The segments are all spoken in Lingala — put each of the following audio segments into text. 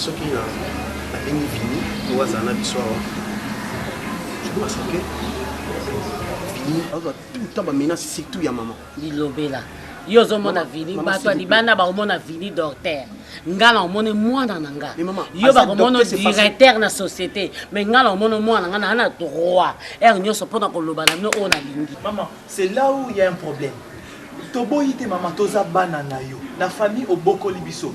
Soki na nabengi Vini oyo azala na biso awa, je pense que Vini azwa tout le temps ba menaces surtout ya maman. Bilobela. Yo ozomona Vini, bato ya libanda bakomona Vini docteur. Nga na omoni mwana na nga. Yo bakomona directeur na société, mais nga na omoni mwana nga na na droit. Heure nyonso pona koloba na bino oyo nalingi. Maman, c'est là où il y a un problème. Toboyi te maman, toza bana na yo. Na famille obokoli biso,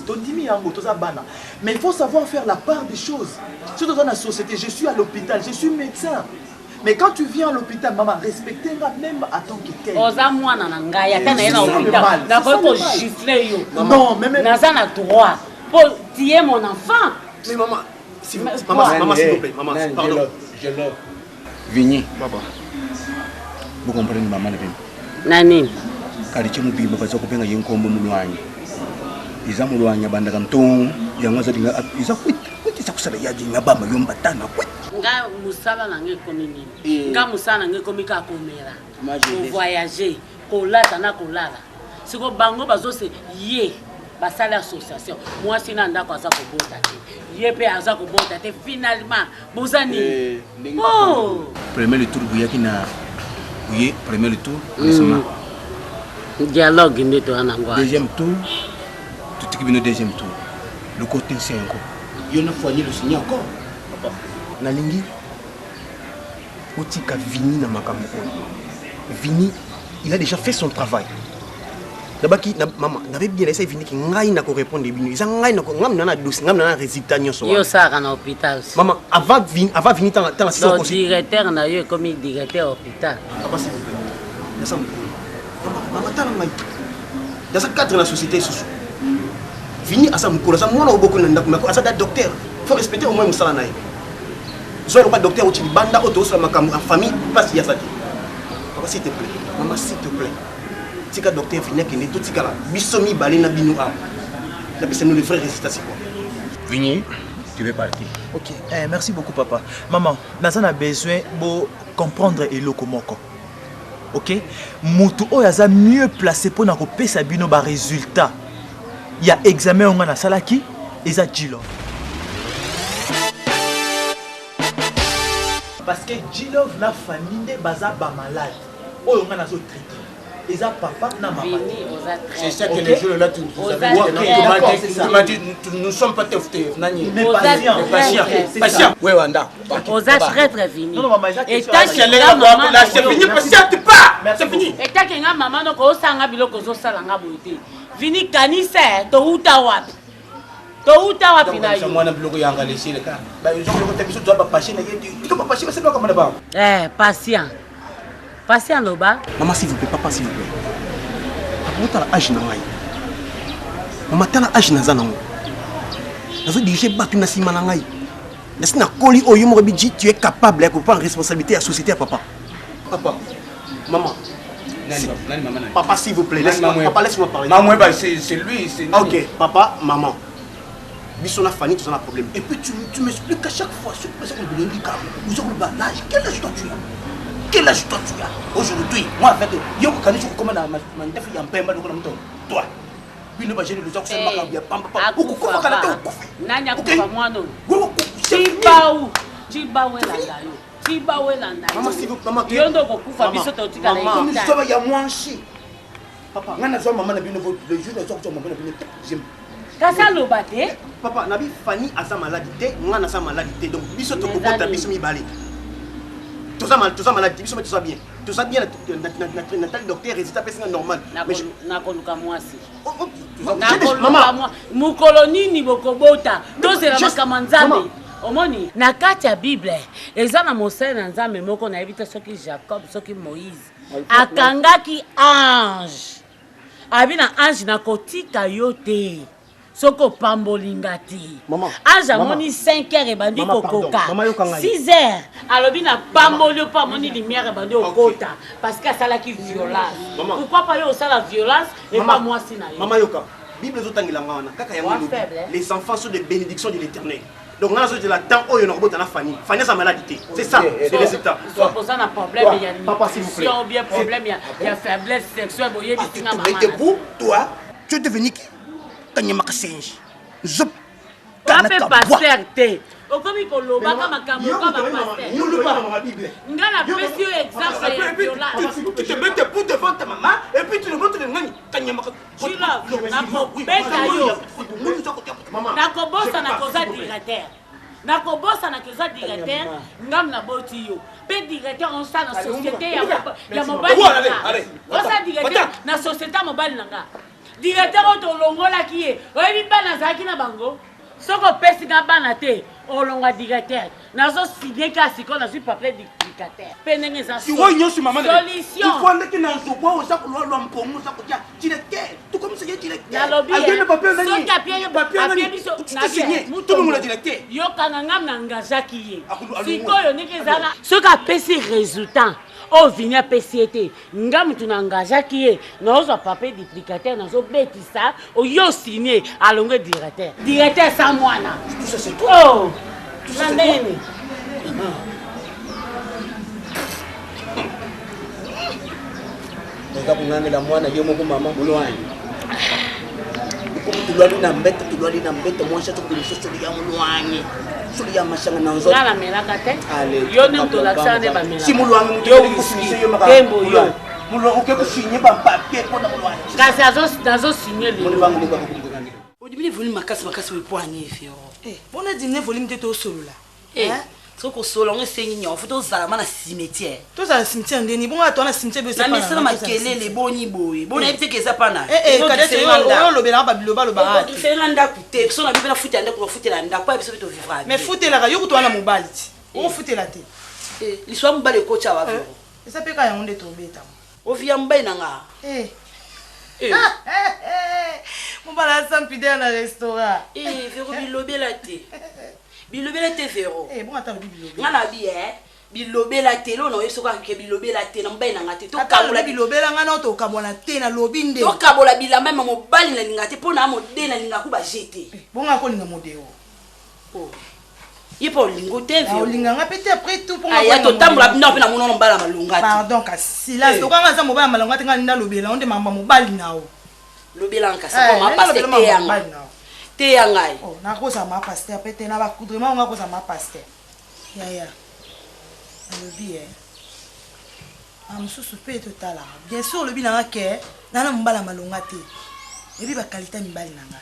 tondimi yango, toza bana. Mais il faut savoir faire la part des choses. Surtout dans la société, je suis à l'hôpital, je suis médecin. Mais quand tu viens à l'hôpital, maman, respectez nga même en tant que tel. Oza mwana na ngai, ata na ye na hôpital, nakoki ko gifler yo. Non, mais naza na droit. Po tu es mon enfant. Mais maman, si, maman, maman, s'il vous plaît, maman, pardon. Je love. Vinny. Papa. Vous comprenez maman na bino? Na nini? Quartier mobimba baza kobenga ye nkombo mulwanyi. Eza mulwanyi abandaka ntongo yango azalinga eza kwit kwit eza kosala ya dinga bamba yo mbatana kwit. Nga musala na nga ekomi nini? Eh. Nga musala na nga ekomi kaka komela, ko voyager, kolata na kolala. Siko bango bazose ye basali association mwasi na ndako aza kobota te ye mpe aza kobota te finalement boza nini eh, oh! premier le tour boyaki na boye premier le tour mm. dialogue nde toya nango deuxième tour totiki bino deuxième tour lokoti nse yango yo na foigni losinya encore papa nalingi otika vini na makambo oyo vini il a déjà fait son travail nabaki na, mama nabe bien esa vini ki ngai na ko répondre bino eza ngai na ngai na na dossier ngai na na résultat nyonso yo osaka na hôpital mama avant vini avant vini tanga tanga sisa ko directeur na yo ekomi directeur hôpital papa s'il vous plaît nasa mokolo mama tala ngai naza cadre na société susu vini aza mokolo aza mwana obokoli na ndako mako aza da docteur faut respecter au moins mosala na ye zwa lokola docteur oti libanda oyo tozosala makambo en famille place ye aza te papa s'il te plaît mama s'il te plaît tika docteur vini akende totikala biso mibale na bino awa napesa bino le vrai résultat c'est quoi Vini, tu veux partir. Ok, eh, merci beaucoup papa. Maman, naza na besoin bo comprendre eloko moko. Ok, mutu oyo aza mieux placé pona kopesa bino ba résultats ya examen oyo nga nasalaki eza G-Love. Parce que G-Love na Fanny nde baza ba malade oyo nga nazo traiter. Eza papa na mama. C'est ça que les jours là tu nous avais dit, tu m'as dit nous ne sommes pas tes nani. Mais patient, patient, patient. Ouais wanda. Oza traître Vini. Non non maman, eza question. Là c'est fini patient tu pars. C'est fini. Etake nga mama noko osanga biloko ozosala nga boye te. Vini kanisa touta wapi? Touta wapi na yo? Mwana biloko ya ngale ka. Ba yo biloko te biso toza ba patient na ye. To ba patient ba sala ba. Eh patient. Patient loba. Maman s'il vous plaît, papa s'il vous plaît. Papa otala âge na ngai. Maman tala âge naza nango. Nazo diriger bato na nsima na ngai. Nasi nakoli oyo moko biji tu es capable ya koprendre responsabilité ya société ya papa. Papa, maman. Nani, nani, maman, nani? Papa s'il vous plaît, laisse-moi papa laisse-moi parler. Maman, bah, c'est lui, c'est OK, papa, maman. Biso na Fanny toza na problème. Et puis tu, tu m'expliques à chaque fois ce que vous avez l'âge. Quel âge toi tu as Quel âge toi tu as Aujourd'hui, moi avec yo kanisi kokoma na mandefu ya mpemba lokola moto. Toi. Bino ba jeune boza kosala makambo ya pamba pamba. Okokufa kala te okufi. Nani akufa mwana oyo? Tshibau, Tshibau elanda yo. Tshibau elanda yo. Maman s'il vous plaît, maman. Yo nde okokufa biso totikala Maman, zoba ya mwanshi. Papa, nga nazwa mama na bino le jour nazwa kozwa mama na bino j'aime. Kasi aloba te. Papa, nabi Fanny aza malade te, nga naza malade te. Donc biso tokobota biso mibale. Toza mal, toza malade te, biso toza bien. Toza bien natali docteur résultat apesi nga normal. Nakoluka mwasi. Nakoluka mwasi. Mokolo nini bokobota? Tozela makambo ya Nzambe. Omoni na kati ya Bible eza na mosali na Nzambe moko nayebi te soki Jacob soki Moïse akangaki ange abi na ange nakotika yo te soki opamboli nga te ange amoni 5 heures ebandi kokoka 6 heures alobi napamboli yo mpo amoni lumière ebandi okota parce que asalaki violence pourquoi pas yo osala violence epa mwasi na yo mama yoka bible ezotangela nga wana kaka yango les enfants sont des bénédictions de l'éternel Donc nga nazozela temps oyo nakobota na Fanny. Fanny aza malade te. C'est ça, le résultat. Soki oza na problème ya nutrition ou bien problème ya ya faiblesse sexuelle boyebisi nga mama. Debout, toi, tu es devenu qui? Kanyama Kasenji. Zop. Oza mpe pasteur te. Okomi kolobaka makambo oka ba pasteur. Nga napesi yo exemple ya violence. Tu te mets debout devant ta maman et puis tu le montres nani kanyama. Chilove, nakobeta yo. Nakobosana koza directeur. Nakobosana koza directeur, ngam naboti yo. Pe directeur osala na société ya mobali na nga. Osala directeur na société ya mobali na nga. Directeur oyo tolongolaki ye, oyebi bana azalaki na bango? Soki opesi nga bana te, olongwa directeur. Nazo signe kaka sikoyo, nazwi papier duplicateur. Pe ndenge eza sikoyo nyonso mama solution. Tufandaki na nzobo oza kolwalwa mpongo oza kotia directeur. Tukomisa ye directeur. Nalobi Agende papier nani? Soki apie papier nani? apie biso Tu signe. Tolongola directeur. Yokanga nga na engagaki ye. Sikoyo ndenge eza na soki apesi resultat oyo Vini apesi ye te, nga mutu na engagaki ye, naozwa papier duplicateur, nazobetisa oyo signe alongwe directeur. Directeur sans mwana. Tout ça c'est toi. Oh. Na ndenge nini? Oza kongangela mwana ye moko mama molwani. Tulwali na mbete, tulwali na mbete, mwasi atokobimisa soli ya molwani. Soli ya mashanga na nzoto. Nga namelaka te. Yo nde moto olakisaka nde bamelaka. Si molwani moto yo whisky, tembo yo. Molwani oke kosinye ba papier mpo na molwani. Kasi azo sinye lelo. Odimine volume makasi makasi oyo mpo ani vero. Eh, pona dimine volume te tosolola. Eh, soki kosolola yango esengi niongo fo tozala ma na cimetière. Tozala na cimetière ndeni bongo ata na cimetière na misala makelele boni boye boni nayebi te ke eza pana. Eh eh kadete oyo olobelaka ba biloba lobaka. Okokisenga ndako te so na biso na futela ndako nafutela ndako ya biso mpe tovivra. Mais futelaka yo kutu wana mobali ti. Ofutela te. Eh, liswa mobali ekoti awa vero. Eza mpe kaka yango nde tobeta. Ovia mobali na nga. Eh. Mobali aza mpidele na restaurant. Eh, Vero bilobela te. Bilobela te Vero. Eh, bon ata lobi bilobela. Nga na bi eh. Bilobela te lo na oyebi soki ake bilobela te na mobali na nga te. Tokabola bilobela nga na tokabwana te na lobi nde. Tokabola bilamba ma mobali na linga te pona mode na linga ku ba jete. Eh, bon nga ko linga modeo. Oh. Ye pa olingo te Vero. Olinga nga pe te après tout pona. Aya totambola bino pe na mono mbala malonga te. Pardon kasi la tokanga za mobali malonga te nga nda lobela onde mamba mobali na o. Lobela nga kasi po ma pasteur te yanga. Te ya ngai. Oh na koza ma pasteur pe te na ba coudrement nga koza ma pasteur. Yaya. Alobi eh. Ah mususu pe totalaka. Bien sûr olobi na nga ke na na mobali malonga te. Ebi ba qualité mibali na nga.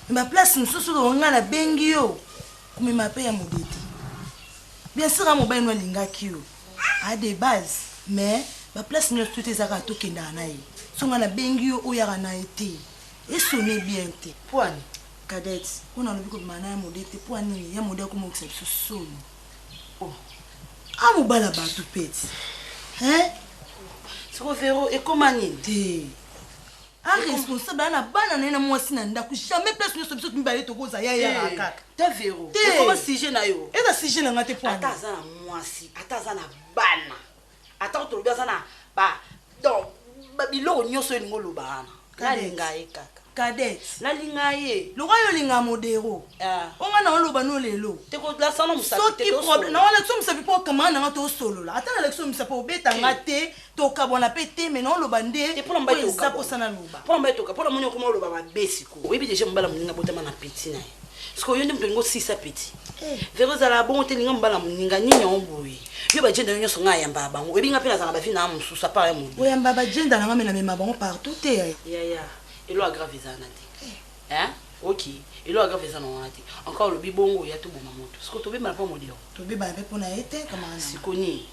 Mais ba place mosusu oyo nga nabengi yo komema pe ya mode te. Bien sûr a mobali no alingaki yo a de base mais ba place nyonso tout ezaka tokendaka na ye. So nga nabengi yo oyaka na ye te. Esonne bien te. Pwani? Cadette, mpo nalobi kobima na ya mode te mpo nini ya mode akomokisa biso soni. Oh. A mobala bato peti. Hein? Siko Vero ekoma nini? Te. A responsable ana bana na ye na mwasi na ndako jamais place nyonso biso mibale tokoza ya ya eh, kaka te Vero ekoma sujet na yo eza sujet na nga te ata aza na mwasi ata aza na bana ata tolobi aza na ba donc biloko nyonso elingi oloba wana nalinga ye kaka Cadette. Nalinga ye. Lokola yo olinga modero. Ah. Onga na oloba no lelo. Te ko lasana musapi te. Soki problème na wana so musapi po camarade na nga to solola. Ata na lekso musapi obeta nga te, to kabwana pe te mais na oloba nde. Te pona mbaye to kabwana. Eza na loba. Pona mbaye to pona moni okoma oloba mabe siko. Oyebi déjà mobala moninga botama na petit na ye. Siko yo nde moto olingo sisa petit. Eh. Vero zala bongo te linga mobala moninga nini yango boye. Yo ba jenda nyonso nga yamba bango. Oyebi nga pe nazala ba vie na mosusu apart ya moninga. Oyamba ba jenda na nga mais na mema bango partout te. Ya ya. Elo ya grave eza wana te. Hein? Ok. Elo ya grave eza na wana te. Encore olobi bongo ya toboma moto. Siko tobebana mpo modero. Tobebana mpe mpo na ye te camarade. Siko nini?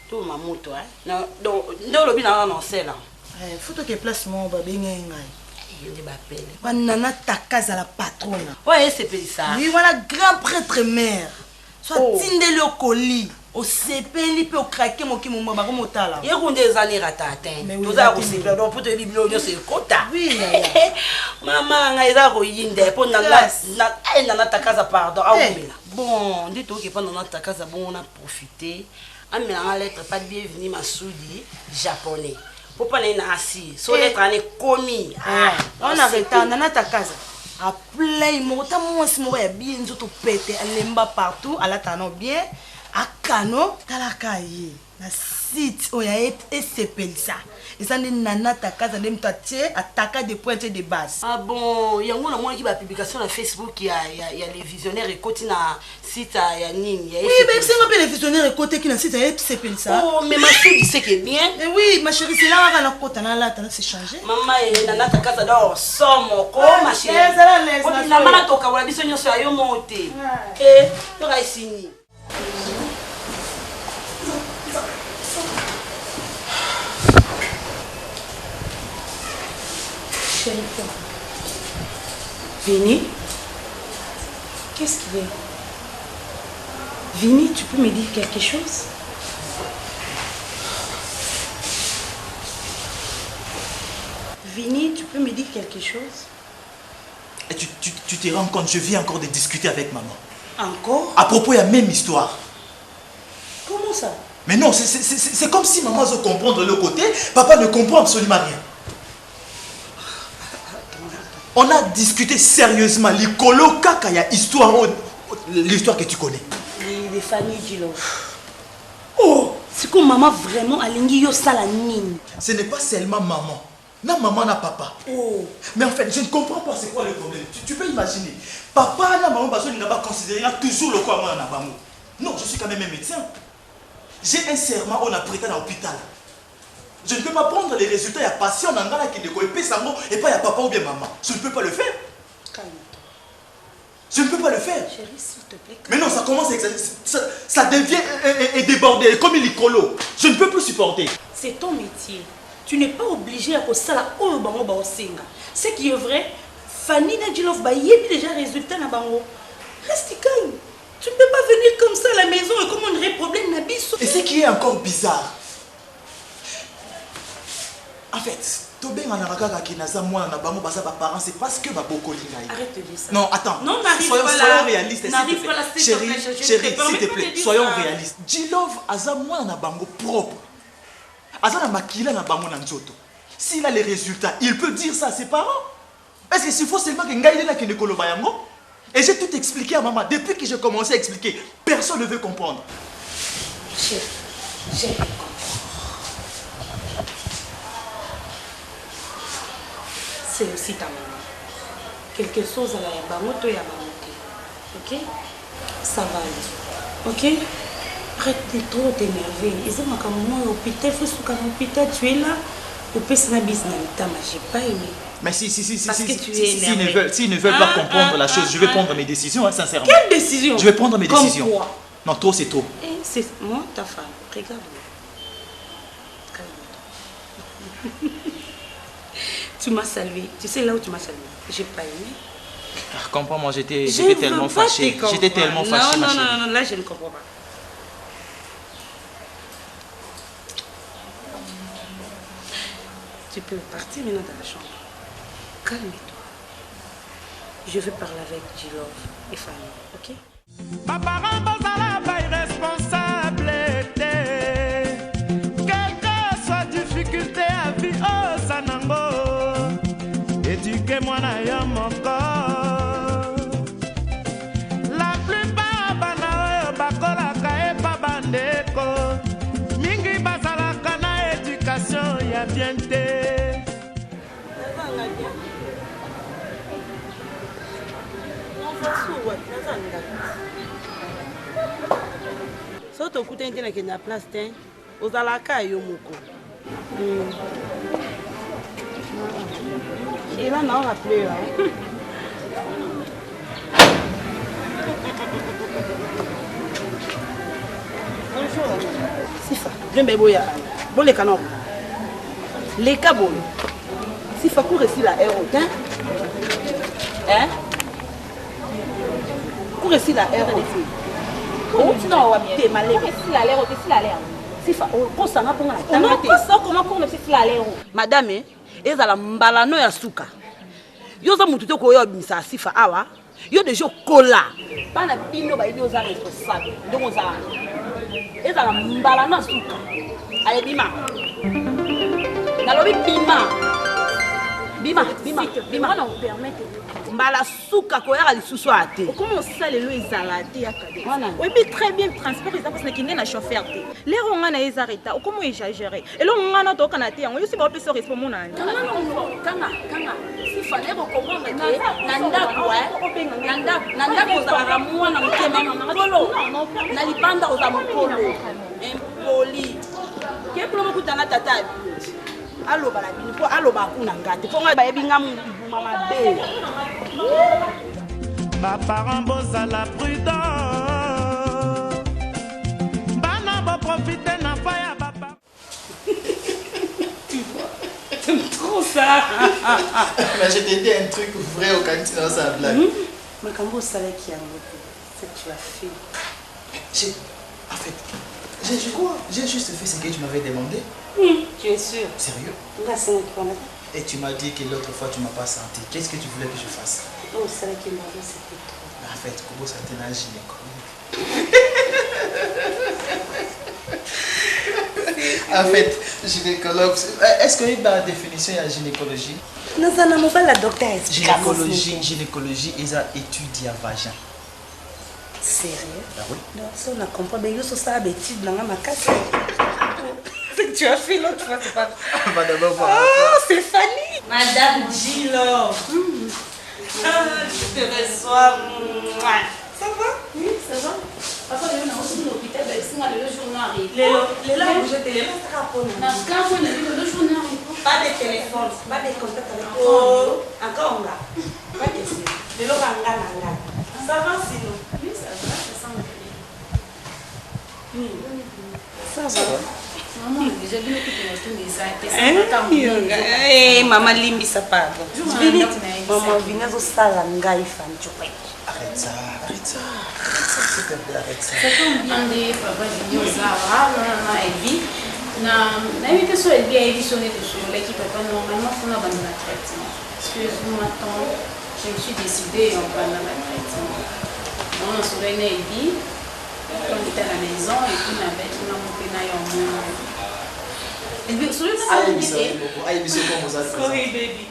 Toboma moto hein? Na donc nde olobi na nga na nsela. Eh, faut toke place moko babenge ngai. Yo nde bapele. Ba nana taka zala patrona. Oyo esepelisa. Oui, wana grand prêtre mère. So Oh. atindeli yo colis osepeli mpe okrake moki momba bako motala. Ye kunde eza ne rata te. Mais oui, Toza ya rate kosepela donc mpo toyebi biloko nyonso ekota. Oui, yaya. Mama nga eza koyinda mpo nana Classe. na eh, nana takaza pardon Eh. awumela. Bon nde toyoki epa nana takaza bongo na profiter amela nga lettre pas bienvenue masudi japonais. Po pa na ye na asi so Eh. lettre wana ekomi. Ah, On a retard nana takaza. A plein moko ta mwasi moko ya bien nzoto pete alemba partout alata no bien akano talaka ye na site oyo ya esepelisa. Eza nde Nana Takaza nde moto atie ataka de pointe de base. Ah bon, yango namonaki ba publication na Facebook ya, ya, ya les visionnaires ekoti na site ya nini ya Oui, bayebisi nga mpe les visionnaires ekoteki na site ya Esepelisa. Oh, mais Masudi c'est que bien. Mais oui, ma chérie, c'est là kaka nakota nalata na se changer. Mama eh, Nana Takaza d'or somo ko Ah, ma chérie. ezala à l'aise, Po na bilamba so. na tokabola biso nyonso ya yo moko te. Eh, toka esini. Chérie, quoi? Vini? Qu'est-ce qu'il y a? Vini, tu peux me dire quelque chose? Vini, tu peux me dire quelque chose? Et tu te rends compte, je viens encore de discuter avec maman. Encore? À propos, il y a même histoire. Comment ça? Mais non, c'est comme si maman veut comprendre le côté, papa ne comprend absolument rien. On a discuté sérieusement, l'icolo kaka, il y a histoire, l'histoire que tu connais. Les familles du Oh, c'est comme maman vraiment alingi yo sala nini. Ce n'est pas seulement maman. Non, maman n'a papa. Oh. Mais en fait, je ne comprends pas c'est quoi le problème. Tu peux imaginer. Papa na maman bazo n'a pas considéré toujours le quoi moi na bango. Non, je suis quand même un médecin. J'ai un serment on a prêté à l'hôpital. Je ne peux pas prendre les résultats ya patient na ngala qui ne connaît sango et pas ya papa ou bien maman. Je ne peux pas le faire. Calme-toi. Je ne peux pas le faire. Chérie, s'il te plaît. Mais non, ça commence à exagérer. Ça devient débordé, comme il est colo. Je ne peux plus supporter. C'est ton métier. Tu n'es pas obligé à kosala oyo bango ba osenga. Ce qui est vrai, Fanny na Djilov ba yebi déjà résultat na bango. Reste calme. Tu ne peux pas venir comme ça à la maison et comme on aurait problème na biso. Et ce qui est encore bizarre, en fait, tobenganaka kaka ke naza mwana na bango baza ba parents, c'est parce que babokoli ngai. Arrête de dire ça. Non, attends. Non, n'arrive Soyons, pas là. soyons réalistes, s'il te N'arrive plaît. pas là, s'il te Chérie, plaît, je ne te chérie, permets s'il te pas de plaît, dire soyons ça. réalistes. Djilov aza mwana na bango propre. Aza na makila na bango na nzoto. S'il a les résultats, il peut dire ça à ses parents. Est-ce que s'il faut seulement que ngai nde nakende koloba yango? Et j'ai tout expliqué à maman. Depuis que j'ai commencé à expliquer, personne ne veut comprendre. Chef, j'ai compris. C'est aussi ta maman. Quelque chose à la bango, toi, ya bango te. Ok? Ça va aller. Ok? Arrête de trop t'énerver. Ils ont makambo moi hôpital, faut souka na hôpital, tu es là. Opesi na bise na mitama, j'ai pas aimé. Mais si, si, si, si, Parce si, que si, tu si, es si, s'ils ne énervé. veulent, s'ils ne veulent pas Ah, comprendre ah, la chose, ah, je vais ah. prendre mes décisions, hein, sincèrement. Quelle décision? Je vais prendre mes Comme décisions. quoi? Non, trop c'est trop. Eh, c'est moi, ta femme. Regarde-moi. Calme-toi. Tu m'as salué. Tu sais là où tu m'as salué? J'ai pas aimé. Ah, comprends-moi, Je j'étais ne tellement veux pas fâché. te J'étais tellement comprendre. fâché, Non, ma non, chérie. non, non, là, je ne comprends pas. Tu peux partir maintenant dans la chambre. Calme-toi. Je vais parler avec Djilov et Fanny, ok? Ba parents bazala ba irresponsable te. Quelle que soit difficulté à vie osa nango. Éduquer mwana yo moko. La plupart bana oyo bakolaka epa bandeko. Mingi bazalaka na éducation ya bien te. So tokutani te nakende na place te, ozalaka yo moko. Ela na rappelé là. Bonjour. Sifa, viens boya. Boleka non. Leka boyo. Sifa cours ici la air hein? Hein? Cours ici la air aussi. Oh, tu n'as pas te malé. Ici la l'air, ici la l'air. Sifa, oh, kosa nga mponga na Non, tanga te. kosa comment cours ici la l'air. Madame, ezala mbala no ya suka. Yo za mutu te koyo obimisa Sifa awa. Yo déjà kola. Bana bino bayebi oza responsable. Ndongo oza wana. Ezala mbala no ya suka. Allez, bima. Nalobi bima. Bima, bima, bima. Wana opermettre. Mbala suka koyaka lisusu awa te. Okoma osala elo ezala te ya kade. Oyebi très bien transport eza mpasi nakende na chauffeur te. Lero nga na ye eza retard, okoma exagéré. Eloko nga na toyokana te yango yo si baopesa respect omona nani. Kanga kanga sifa naye kocomprendre ke na ndako na ndako ozalaka mwana moke ma mokolo na libanda oza mokolo impoli ke kuna bokutana tata ya bino aloba na bino mpo aloba kuna nga te mpo ngai bayebi nga mbuma mabe. Baparent bozala prudent, bana boprofite na fa ya bapa. Tu vois, t'aimes trop ça. Mais je t'ai dit un truc vrai au kanti na sa blague. Makambo osalaki yango te. Ce que tu as fait. J'ai en fait j'ai je crois j'ai juste fait ce que tu m'avais demandé. Tu es sûr? Sérieux? Nga asengaki wana te. Et tu m'as dit que l'autre fois tu m'as pas senti. Qu'est-ce que tu voulais que je fasse? Oyo osalaki mbala c'était trop. En fait, kobo sante na gynécologue. En fait, gynécologue, est-ce que il y a la définition de la gynécologie? Naza na mobali ya docteur. Gynécologie, gynécologie eza étude ya vagin. Sérieux? Ah oui. Donc ça on a compris, mais yo so sala bêtise na nga makasi. Ce que tu as fait l'autre fois, c'est pas. Va d'abord voir. Oh, c'est Fanny. Madame Gilo. Ah, je te reçois. Mouah. Ça va? Oui, ça va. Papa, lelo na osi na hôpital, ba singa lelo jour noir. Lelo, lelo je te lelo sera pour Na kamwe na lelo jour noir. Pas de téléphone, pas de contact avec oh, encore nga. Pas question. Lelo nga na nga. Ça va sinon? Oui, ça va, ça sent bien. Ça va. Maman, déjà bino kutu na tuni eza te. Eh, mama limbisa pardon. Vini, maman Vini azosala ngai Fanny Chopin. Arrête ça, arrête ça. Arrête ça, s'il te plaît, arrête ça. Ça tombe bien nde papa Vini oza awa na Elvi. Na nayebi te so Elvi ayebi so nde tosololaki papa normalement fona banda na traitement. Parce que maintenant, je me suis décidée en banda na traitement. Donc nasololaki na Elvi. Quand on était à la maison et puis na beti na mope na yo mona. Elvi sololaki na Ayebisa Elvi te. beaucoup. Ayebisa comme oza présent. Sorry baby.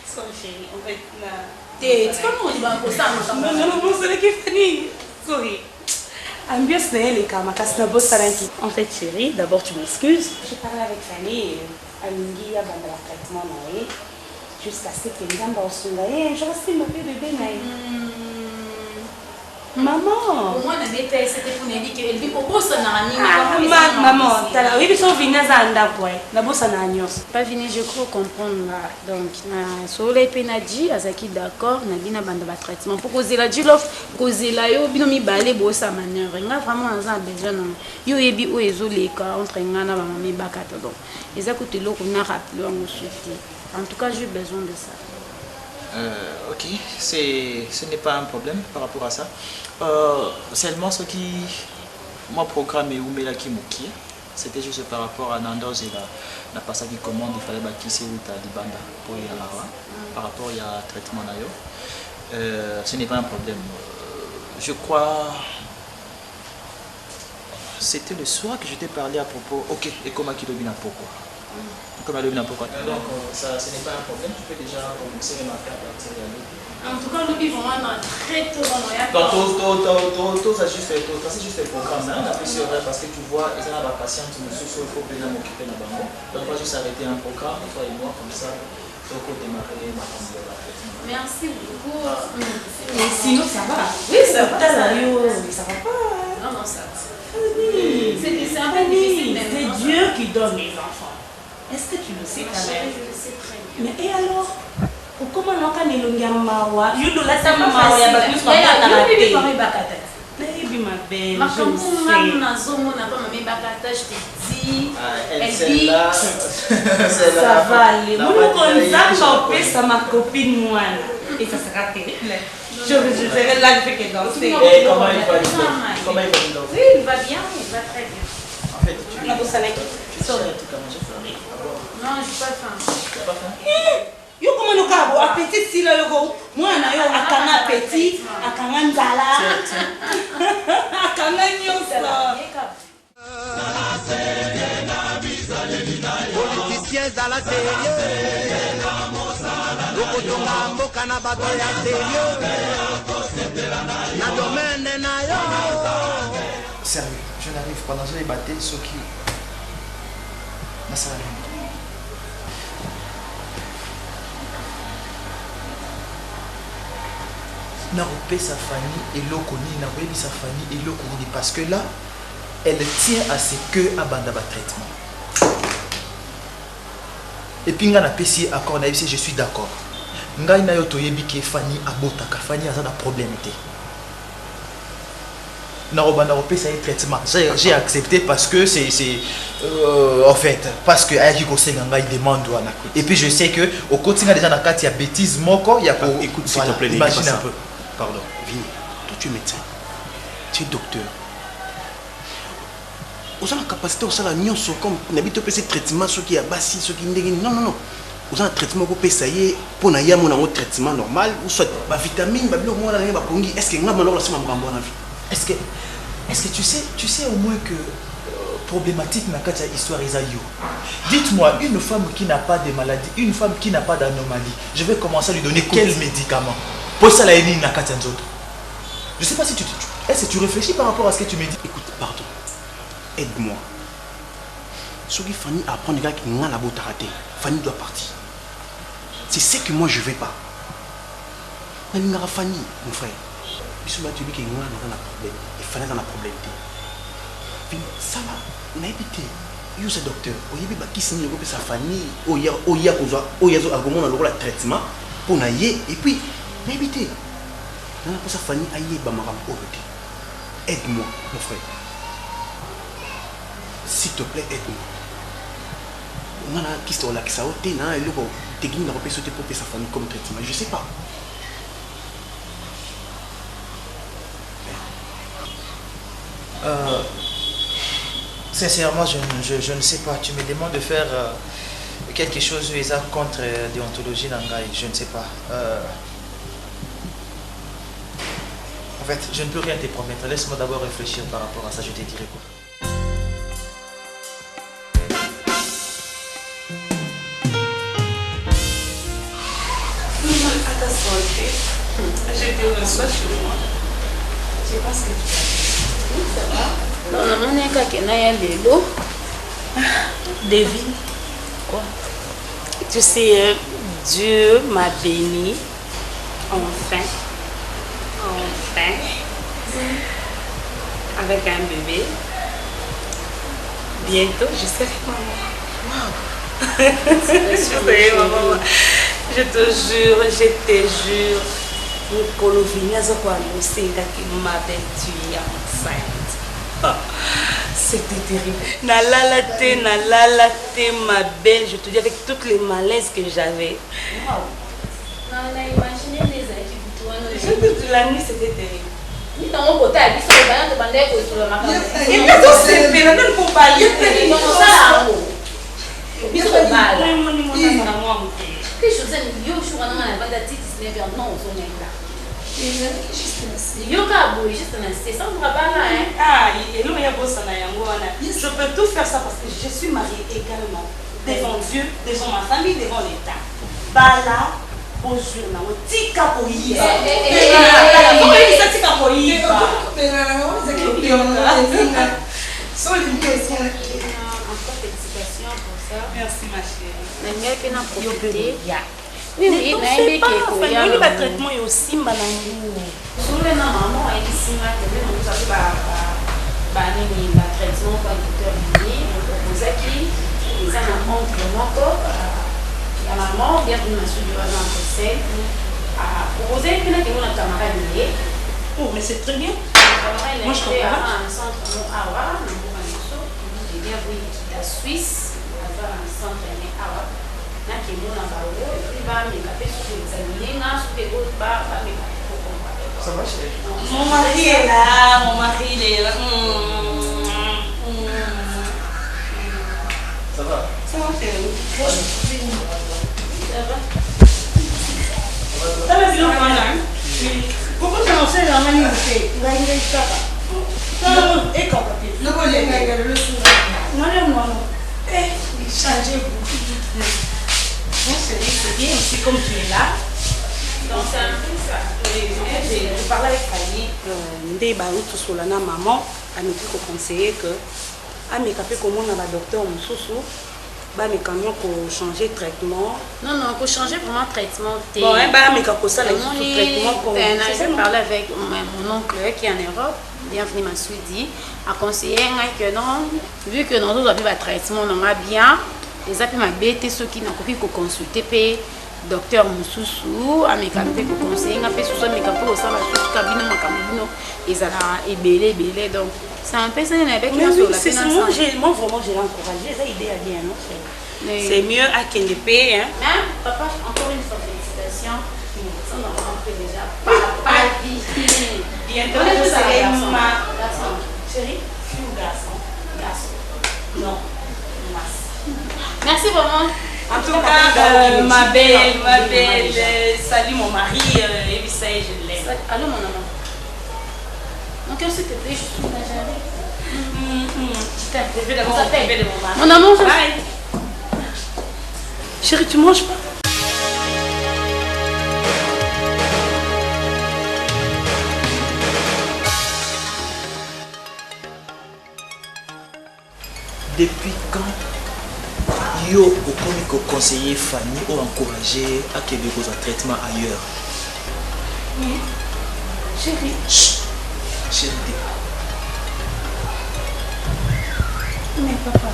Sorry chérie, en fait na Te, tika moloba kosala makambo. Non, non, non, bosalaki Fanny. Sorry. Ambiance na ye eleka makasi na bosalaki. En fait chérie, d'abord tu m'excuses. J'ai parlé avec Fanny, alingi abanda ba traitement na ye jusqu'à ce que Nzambe aosunga ye un jour asimba mpe bébé na ye. Maman. Omwana beta ye sete mpo nayebi ke Elvi obosanaka mingi. Ah, maman, tala oyebi so Vini aza na ndako e nabosanaka nyonso. Pa Vini, je crois comprendre nga. Donc na sololaki mpe na G azalaki d'accord na bino abanda ba traitement mpo kozela G-Love kozela yo bino mibale bosala manœuvre nga vraiment naza na besoin na yo oyebi oyo ezoleka entre nga na bamama ebakata donc eza kutu eloko na rappele yango su te. En tout cas j'ai besoin de ça. Ok, c'est, ce n'est pas un problème par rapport à ça. Seulement ce qui, moi, programme et Oumelaki Moki, c'était juste par rapport à Nandoz et la passage qui commande, il fallait bakisser ou Libanda pour y aller, par rapport à traitement d'ailleurs. Ce n'est pas un problème. Je crois, c'était le soir que je t'ai parlé à propos. Ok, et comment qui domine pourquoi? Comme elle domine pourquoi? Donc ça, ce n'est pas un problème, tu peux déjà commencer le matin à partir de midi. En tout cas, nous vivons vraiment très tôt dans nos Donc, tôt, tôt, tôt, tôt, tôt, ça juste, tôt, ça, c'est juste le programme, hein, on a pris sur vrai parce que tu vois, ils ont la patiente, nous sommes, il faut bien m'occuper de la banque. Donc, on va juste arrêter un programme, toi et moi, comme ça, donc on démarrer ma famille de la fête. Merci beaucoup. Mais sinon, ça va. Oui, ça va. T'as la yo, mais ça va pas. Non, non, ça va. Oui. C'est un peu Fanny, difficile, mais c'est non, ça Dieu va. qui donne les enfants. Est-ce que tu le sais Ma quand chérie, même? je le sais très bien. Mais et alors? Okoma noka na elongi ya mawa yo dolata C'est pas mawa ya bato facile. nyonso Yaya, babotaka yo oyebi te. mama ebakata te. Nayebi ma belle, je Makambo le nga sais. nazomona pa mama ebakata, je te dis. Ah, elle, Elle celle-là, dit, celle-là, Ça la va aller. la Monoko la Nzambe la opesa ma copine mwana. Et ça sera terrible. Je serai là, je fais que danser. Et comment il va, il va, comment il va, il va? Oui, il va bien, il va très bien. En fait, tu Na bosanaki. Tu sais un truc à manger? Non, j'ai pas faim. Tu n'as pas faim? Yo koma noka bo appétit sila yoko mwana yo akanga appétit akanga nzala akanga nyonso. Politicien zala sérieux, Tokotonga mboka na bato ya serio na domaine na yo. Sérieux, je n'arrive pas nazoyeba te soki nasala nini. Nakopesa Fanny eloko nini, nakoyebisa Fanny eloko nini parce que là elle tient à ce que abanda ba traitement. Et puis nga napesi ye accord, nayebisi ye je suis d'accord. Ngai na yo toyebi ke Fanny abotaka, Fanny aza na problème te. Nakobanda kopesa ye traitement. J'ai accepté parce que c'est en fait parce que ayaki kosenga ngai demande wana. Et puis je sais que okoti nga déjà na kati ya bêtise moko ya ko Ah, écoute, s'il voilà, te plaît, ne dis imagine pas ça. un peu. Pardon, Vini, toi tu es médecin, tu es docteur. Oza na capacité osala nyonso comme nabi topesa traitement soki ya basi soki ndenge nini. Non, non, non. Oza na traitement okopesa ye mpo na ye amona yango traitement normal ou soit bavitamine babiloko moko wana ndenge bapongi. Est ce que nga mwana olasima makambo wana vi? Est-ce que tu sais au moins que problématique na kati ya histoire eza yo. Dites-moi, une femme qui n'a pas de maladie, une femme qui n'a pas d'anomalie, je vais commencer à lui donner quel médicament? Pour ça la nini na kati ya nzoto? Je sais pas si est-ce que tu réfléchis par rapport à ce que tu me dis? Écoute, pardon. Aide-moi. Soki Fanny apprend kaka nga nabotaka te, Fanny doit partir. C'est ce que moi je veux pas. Nalingaka Fanny, mon frère. Biso bato yebi ke nga naza na problème et Fanny aza na problème te. Vini, sala nayebi te. Yo oza docteur, oyebi bakisi nini okopesa Fanny oyo oyo akozwa oyo azo akomona lokola traitement mpo na ye et puis nayebi te. Nana mposa Fanny ayeba makambo oyo te. Aide-moi, mon frère. S'il te plaît, aide-moi. Nga na kisi olakisa yo te na eloko technique na kopesa yo te mpo opesa Fanny comme traitement. Je sais pas. Sincèrement, je ne sais pas. Tu me demandes de faire quelque chose où ils ont contre déontologie na ngai. Je ne sais pas. En fait, je ne peux rien te promettre. Laisse-moi d'abord réfléchir par rapport à ça, je te dirai quoi. À ta santé. Je te reçois chez moi. Je pense que tu vas bien. Oui, ça va. Non, namoni kaka na ya lelo. Devine. Quoi? Tu sais, Dieu m'a béni. Enfin. Enfin. Avec un bébé. Bientôt, je serai maman. Wow. Je serai maman. Je te jure, je te jure. Mokolo Vini aza koannoncer ngaki ma belle, tu es enceinte. C'était terrible. Nalala te, nalala te, ma belle, je te dis avec toutes les malaises que j'avais. Wow. Na imagine nde ezalaki butu wana. Je te dis, la nuit c'était terrible. Ntango kota ya biso bana tobandaki kosola makambo. Epe tosepela nani po baye. Tosala yango biso kobala. Pe Josiane, yo jour wana nga na banda ti 19 heures, non, ozonga yoka boye juste na se sans bana hein. Ah, eloko ya bosana yango wana. Je peux tout faire ça parce que je suis mariée également devant Dieu, devant ma famille, devant l'État. Bala bozwi nango tika koyiba. Koyebisa tika koyiba. Encore félicitations pour ça. Merci ma chérie. Nalingai mpe na profiter. Oui, oui, nayebi ke koya. Oyebi batraitement oyo osimba nango. Solo na mama ayebisi nga ke nde nakozwa mpe banini batraitement pa docteur Vini proposaki eza na oncle moko ya mama bienvenue na studio wana na Bruxelles propose mpe nakengo na camarade na ye. Oh, mais c'est très bien. Camarade na Moi, je ye mpe t'encourage. aza na centre mo awa na mboka na biso bienvenue kita Suisse aza na centre ne awa nakemona bango et puis bameka mpe soki examine nga soki bameka. Ça va, chérie? Mon mari est là, mon mari il est là. Ça va? Ça va, chérie. Ça va. Tala biloko wana. Kokotana osalelanga nini te ngai ngai kaka tala ekaka te. Nalio mwana. Eh, changer goût. Bon, chérie, c'est bien aussi comme tu es là. Donc c'est un peu ça. Je parlais avec Fanny, nde bauti na maman ameki koconseiller que ameka mpe komona badocteur mosusu bameka mwa kochanger traitement. Non, non, faut changer vraiment traitement. Bon, hein, bameka kosala lisusu Namoni, traitement pour- ben, C'est ça, je non? parlais avec mon oncle qui est en Europe, bienvenue Massoudi, a conseillé ngai que non, vu que nous avons un traitement, on a bien, les appuis ma bête, ceux qui n'ont pas consulter, pe docteur mosusu ameka mpe koconseille nga mpe susu ameka mpe kosala susu kabino makambo bino ezalaka ebele ebele, donc c'est un peu ça nayebaki. Mais oui, Nasola c'est mpe ça. Moi, na moi, vraiment, je l'ai encouragé. Eza idée ya bien, non? Oui. C'est mieux akende mpe, hein. Hein, papa, encore une fois, félicitations. Ça, on a fait déjà. Papa, vie. Bientôt, On est je tous un serai garçon. ma- Garçon. Chérie, fille ou garçon? Garçon. Non. Merci. Merci vraiment. En tout cas, ma belle, ma belle, salut mon mari, et puis ça y est, je l'aime. Allô, mon amour. Mon cœur, s'il te plaît, je suis là, j'arrive. Je t'aime. Je vais d'abord On s'appelle. m'occuper de mon mari. Mon amour, je- Bye. Chérie, tu manges pas? Depuis quand yo okomi koconseiller Fanny o encourager akende kozwa traitement ailleurs? Mais, chérie, Chut. Chérie te. Mais papa,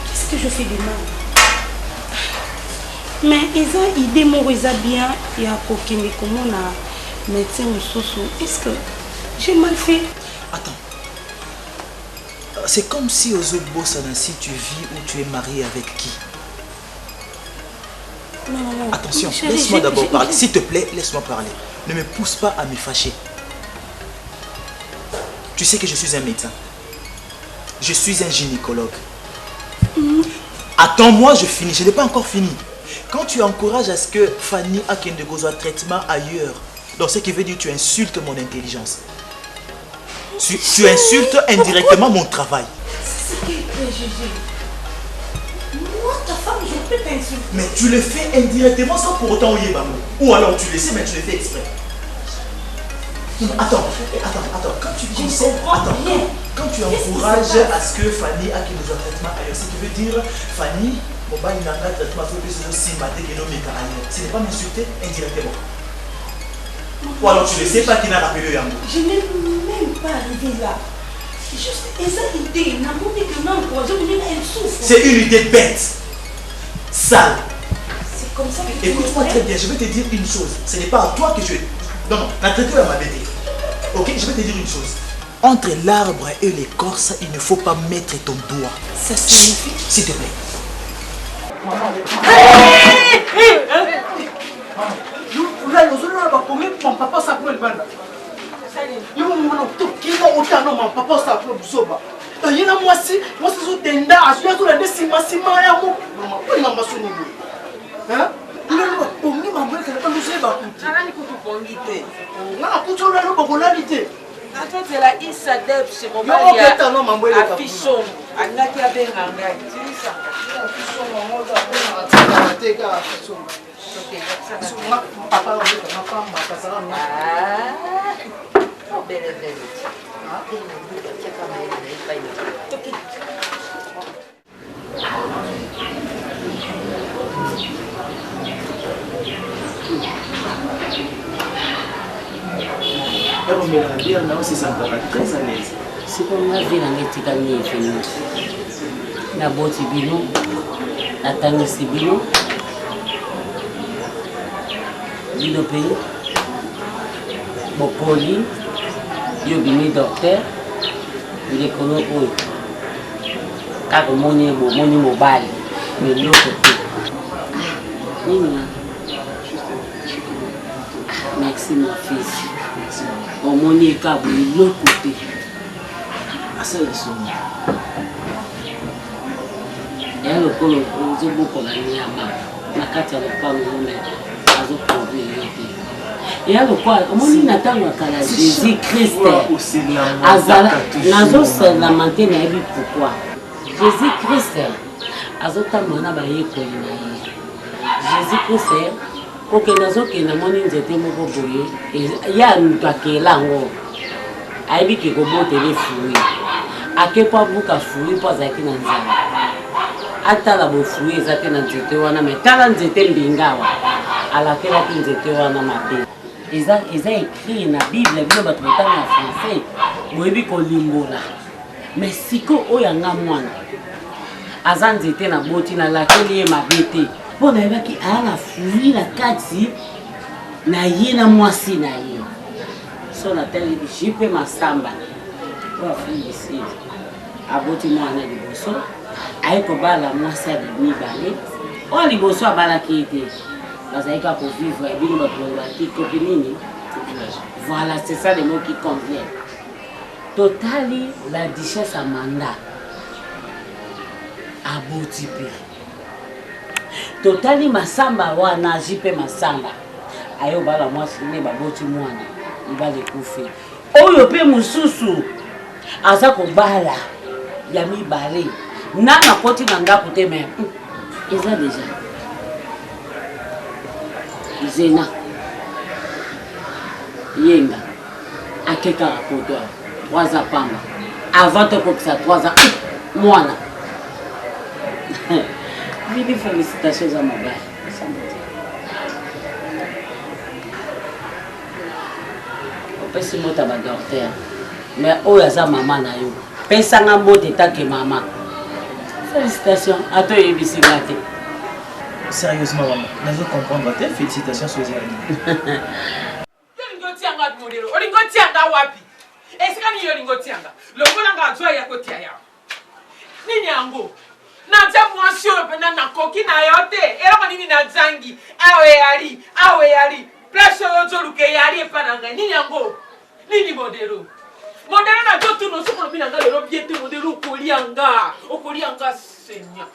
qu'est-ce que je fais de mal? Mais eza idée moko eza bien ya kokende komona médecin mosusu. Est-ce que j'ai mal fait? Attends. C'est comme si ozobosana si tu vis ou tu es marié avec qui. Non, non, non. Attention, Chérie, laisse-moi d'abord parler. S'il te plaît, laisse-moi parler. Ne me pousse pas à me fâcher. Tu sais que je suis un médecin. Je suis un gynécologue. Attends-moi, je finis. Je n'ai pas encore fini. Quand tu encourages à ce que Fanny akende kozwa traitement ailleurs, donc ce qui veut dire que tu insultes mon intelligence. Tu insultes indirectement mon travail. C'est quel préjugé? Moi, ta femme, je peux t'insulter? Mais tu le fais indirectement sans pour autant oyeba. Ou alors tu le sais, mais tu le fais exprès. Non, non, attends, attends, attends. Quand tu Je ne conseilles- comprends attends, rien. quand tu Qu'est-ce qui se encourages passe? à ce que Fanny akende un traitement ailleurs, ce qui veut dire Fanny, mobali na nga traitement aussi ailleurs. Ce n'est pas m'insulter indirectement. Ou alors tu ne sais pas qui n'a rappelé yango. Je n'ai même pas arrivé là. Juste, eza idée. Namoni que non, encouragé, elle souffre. C'est une idée bête, sale. C'est comme ça que tu Écoute-moi me très bien, je vais te dire une chose. Ce n'est pas à toi que je. Non, non, la traité ma bête. Ok, je vais te dire une chose. Entre l'arbre et l'écorce, il ne faut pas mettre ton doigt. Ça signifie? S'il te plaît. Ozolola bakomi papa osala libanda yo mona tokima otano ma papa osala buzoba ye na mwasi mwasi azodenda azwi azolanda nsima yango olinga mbaso nini lelo bapongi mambo elekana bando ozoyeba kuti Nalali kutu pongi te. Nga nakuti olalo bakolali te. Natotela isa depse. Yo oketa no mambo eleka. Afisongo alingaki abenga ngai. Te kaka papa obetanga pamba kazala. Obelevele. Ekomela bière na osesantaka très à l'aise. Sikoyo nga vie nanga etikali nini? Feni naboti bino, natangisi bino, bino mpe bokoli, yo bimi docteur ndekolo oyo kaka omoni bomoni mobali me eloko te nini wana. Merci mon fils, omoni ekabu eloko te. Asala songo. Ya lokola ozobokola nyama na kati ya lopango me azoproduire yo te. Eya lokola omoni na ntango ya kala, Jésus Christ azala nazoselama te. Nayebi pourquoi Jésus Christ azotambola na bayekoli na ye. Jésus Christ. Kokende azokende amoni nzete moko boye ya moto akela yango ayebi ke kobotela fruit ake mpo abuka fruit mpo azalaki na nzala atala bofruit eza te na nzete wana me tala nzete mbinga awa alakelaki nzete wana mabe eza eza écrit na bible bino bato botanga na français boyebi kolimbola me siko oyo anga mwana aza nzete na boti nalakeli ye mabe te mpo nayebaki aya na fruit na kati na ye na mwasi na ye so natali jipe masamba oyo afrique du sud aboti mwana liboso aye kobala mwasi ya mibale oyo liboso abalaki ye te bazali kaka kovivre bino bato balobaki kopi nini voilà c'est ça le mot qui convient totali la duchesse amanda aboti mpe totali masamba wana azwi mpe masamba aye obala mwasi nde baboti mwana libala ekufi oyo mpe mosusu aza kobala ya mibale nanu akoti na ndako te me hmm, eza deja zena yenga ake kaka poto awa 3 ans pamba avant tokokisa 3 ans hmm, mwana vili félicitation eza mobali opesi mbote ya badocteur mais oyo aza mama na yo pesanga mbote take mama félicitation ata oyebisi nga te sérieusement mama nazo comprendre te félicitation so eza nini olingi otia nga modelo olingi otia nga wapi esika nini olingi otia nga longola nga azwa ya kotia yawa nini yango naza mwasi oyo mpenza nakoki na yo te eloko nini nazangi awa eyali awa eyali place oyo ozoluka eyali epa na ngai nini yango nini modelo modelo nazotuna soki olobi na ngai lelo bie te modelo okolia nga okolia nga seigneur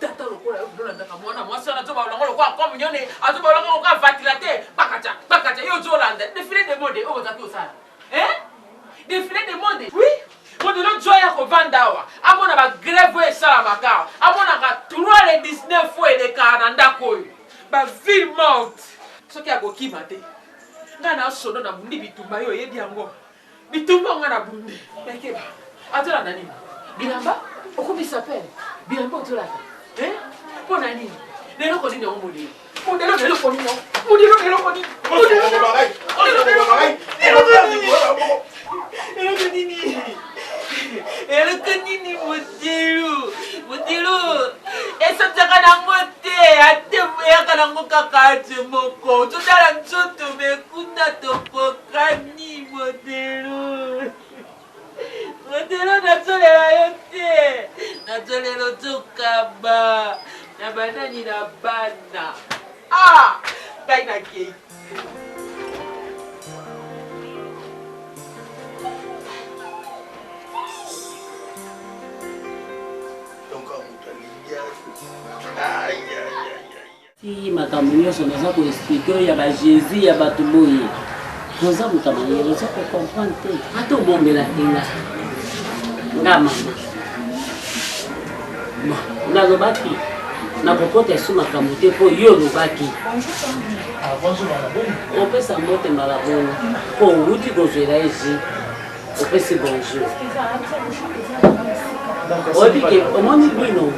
tata lokola yo olandaka mwana mwasi wana azobalongo lokola kominyone azobalongo lokola vatila te bakaca bakaca yo ozolanda defile de mode oyo ozalaki osala Hein? Defile de mode. Oui. Modelo joie ya kovanda awa amona ba grève oyo esalamaka awa amonaka 3 le 19 oyo elekaka na ndako oyo ba ville morte soki akokima te ngai na sodo na bundi bitumba yo oyebi yango bitumba ngai na bundi mekeba azolanda nini bilamba okomi sapele bilamba ozolata mpo na nini lelo nini yango modelo Modelo na eloko nini? Modelo na eloko nini? Modelo na eloko nini? Eloko nini? Eloko nini modelo? Modelo esotaka nango te ate eyaka nango kaka ate moko totala nzoto me kuna tokokani modelo Modelo nazolela yo te nazolela ozokaba na banani na bana ah ngai nakei Ti makambo nyonso naza ko expliquer oyo ya ba Jesus ya bato boye. Oza moto ya mayele oza ko comprendre te. Ata obombela te nga. Nga mama. Bon, nalobaki nakokota esu makambo te mpo yo olobaki. Opesa mbote mbala boni mpo owuti kozwela ye jus. Opesi bonjour. Oyebi ke omoni bino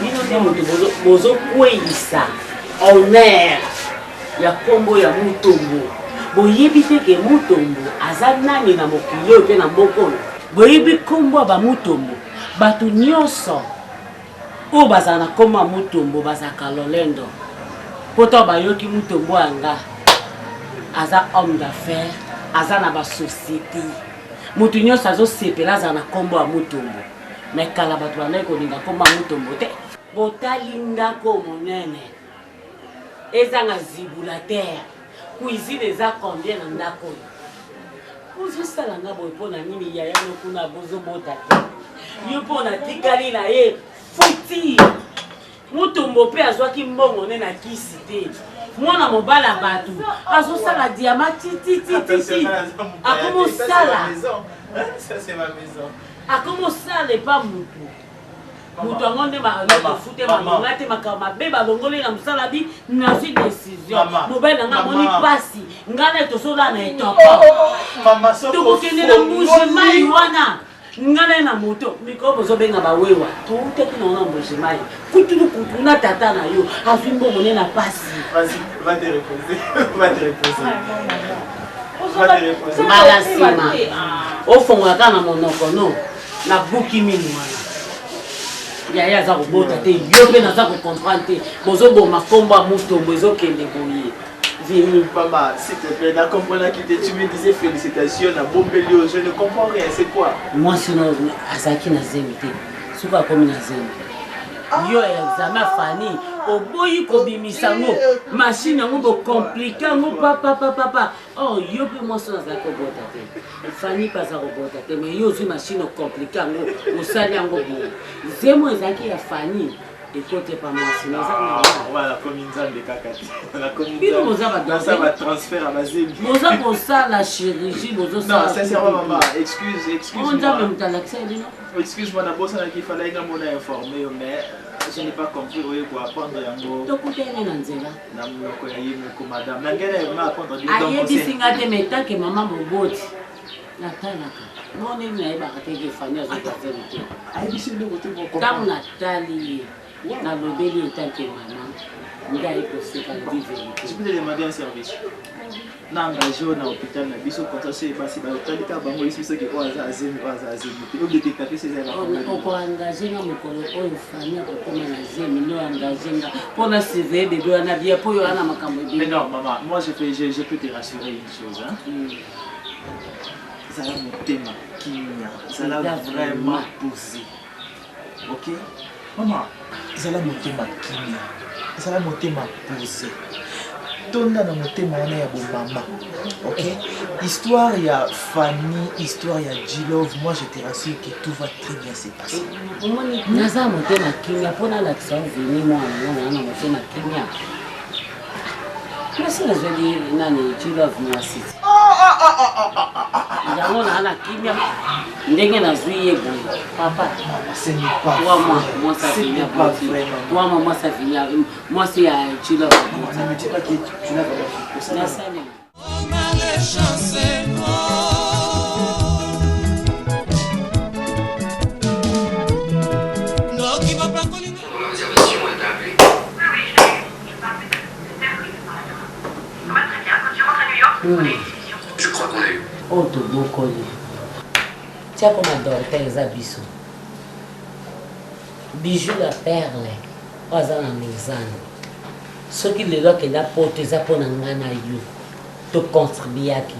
bino nde moto bozokweyisa honneur ya nkombo ya Mutombo. Boyebi te ke Mutombo aza nani na mokili oyo mpe na mboka oyo. Boyebi nkombo ya bamutombo, bato nyonso oyo bazala na nkombo ya Mutombo bazalaka lolendo mpo ntango bayoki Mutombo ya nga aza homme d'affaires, aza na basociété, moto nyonso azosepela azala na nkombo ya Mutombo. Me kala bato bandaki kolinga nkombo ya Mutombo te. Botali ndako monene ezanga zibulatere, cuisine eza combien na ndako oyo? Ozosala nga boye mpo na nini? Yaya no kuna bozobota te, yo mpo natikali na ye futi Mutombo mpe azwaki mbongo nde na kisi te. Mwana mobali ya bato azosala diama tititititi akomosala akomosala epa mutu. Moto yango nde balokofute malonga te, makambo mabe balongoli na mosala bi nazwi décision. Mobali na ngai amoni mpasi, ngai naye tozolala na etoko. Tokokende na mbuji mai wana ngai naye na moto mikolo bozobenga bawewa toutaki na wana mbuji mai kutulu kutu na tata na yo azwi mbongo ne na mpasi. Mbala nsima ofongola kaka na monoko no nabuki minu wana yaya aza kobota te yo mpe naza kocomprendre te bozoboma nkombo ya mutombo ezokende boye Vini. Maman, s'il te plaît, na comprenaki te, tu me disais félicitations na bombeli yo, je ne comprends rien, c'est quoi? Mwasi no azalaki na zemi te, soki akomi na zemi yo examen fani oboyi kobimisa yango mashine yango bokomplike yango papapapapa or oh, yo mpe mwasi oyo azalaki kobota te fani mpe aza kobota te mais yo ozwi mashine okomplike yango osali yango boye zemo ezalaki ya fani ekote pa mwasi nakomi nzambe kaka te bino boza batransfert ya bazemi boza kosala chirurgie bozosala sincèrement mama excuse excuse nzambe moto alakisa bino excuse moi nabosanaki falaki nga mona informe yo mais je n'ai pas compris oye koapprendre yango tokutani na nzela na monoko ya ye moko madame na ngai na apprendre ayebisi nga te mais tant que mama moboti natalaka ngo ndenge nayebaka te ke fani azozwa zemi te ayebisi eloko te ntango natali ye nalobeli ye tant que mama nde aye koseka lobi verité je peux te demander un service na engagé oyo na hôpital na biso comme ça soki basi batali kaka bango yesi biso ke oyo aza azemi oyo aza azemi te odetecta pe eza okoengage nga mokolo oyo fani akokoma na zemi nde oengage nga mpo na surveille bebe wana bien mpo oyo wana makambo ebele mais non maman moi je peux, je, je peux te rassurer une chose hein? mm. zala motema kimia zala vraiment posé ok mama zala motema kimia zala motema posé tonda na motema wana ya bomama ok histoire ya famille histoire ya G-Love moi je te rassure que tout va très bien se passer omoni naza motema kimia mpo nalakisa yo vini mwana mwana na motema kimia nasi nazweli nani G-Love mwasi yango naa na kimia ndenge nazwi ye boye papa trois mois mwasi avini aboti trois mois mwasi avini mwasi ya G-Love aboti nasali Je crois qu'on l'a eu. oyo tobokoli tia koma dorter eza biso bijou la perle oyo aza na lausanne soki lelo akenda poto eza mpo na ngai na yo tocontribuaki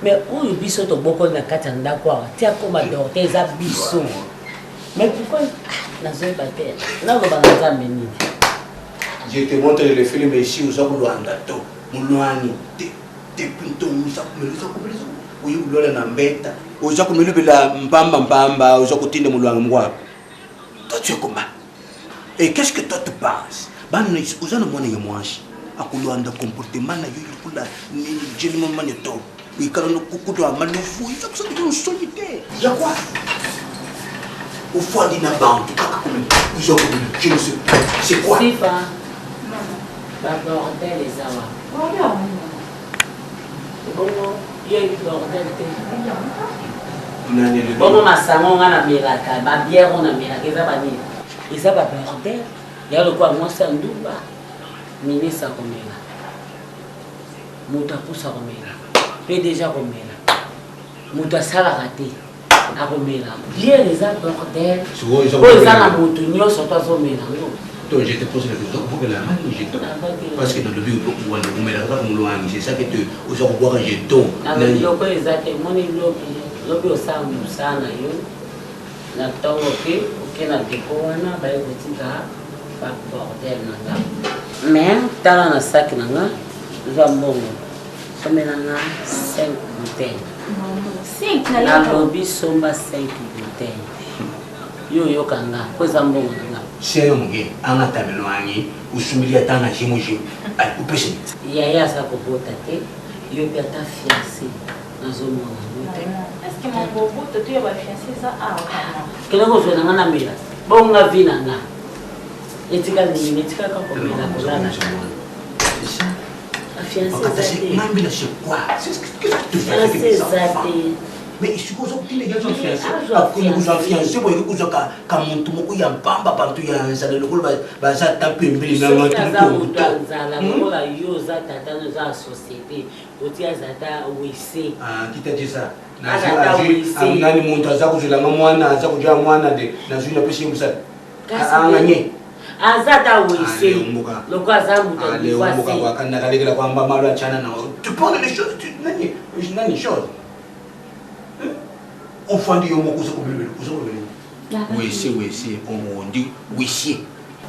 mais oyo biso tobokoli na kati ya ndako awa tia koma dorter eza biso mais pourquoi ah, nazoyeba te naloba na nzambe nini Je te montre le film ici oza kolanda to molwani depuis ntongo oza komela oza komela oye kolala na mbeta oza komelobela mpamba mpamba oza kotinda molwangi moko wapi toi tu es comment et qu'est-ce que toi tu penses bana oza na mwana ya mwasi akolanda comportement na yo lokola jeni mamane to ikala kutwa malufu eza kosala nsoni te ya quoi ofandi na bantu kaka komela oza komela je ne sais pas c'est quoi sifa babordel eza wapi ebongo yo yebi bordel te bongo masango nga namelaka babiere oyo namelaka eza banini eza babordel ya lokola mwasi ya ndumba ministre akomela moto apusa komela pdg akomela moto asalaka te akomela biere eza bordel oyo eza na moto nyonso to azomela yango Donc je te pose la question, vous la main jeton Parce que dans le but, c'est ça que tu oza kobwaka jeton. Loko eza te, moni lobi, lobi osala mosala na yo na ntongo mpe oke na depo wana baye kotika ba bordel na nga. Mais tala na sac na nga, zwa mbongo sombela nga 5 bouteille. Nalobi somba 5 bouteille. Yo oyoka nga po eza mbongo na nga. Selo moke anga tabelo angi usumili ata na jimo jimo upesi. Yaya aza kobota te yo mpe ata fiancé. Nazomona yango te. Est-ce que mamboboto to ya ba fiancé eza awa? Kende kozwa na nga na mela. Bonga vie na nga. Etikali nini? Etikali kaka komela kolala. Nambila c'est quoi? Qu'est-ce que tu fais avec mes enfants? Mais sikoyo oza kotinda ye azwa fiancé akoki kozwa fiancé boye kozwa ka motu moko ya mpamba bantu ya nzala lokola baza ata pembeni na aza moto ya nzala lokola yo oza tata oza ya société otia aza ata wese kita jesa nani moto aza kozwelanga mwana aza kozwa mwana de nazwi napesi ye mosala anganye aza ata wese lokola aza moto nakalekela kwamba malo achana na tu prends les choses nani nani chose ofandi yo moko oza kobelebele oza kobelebele wese wese ondi wese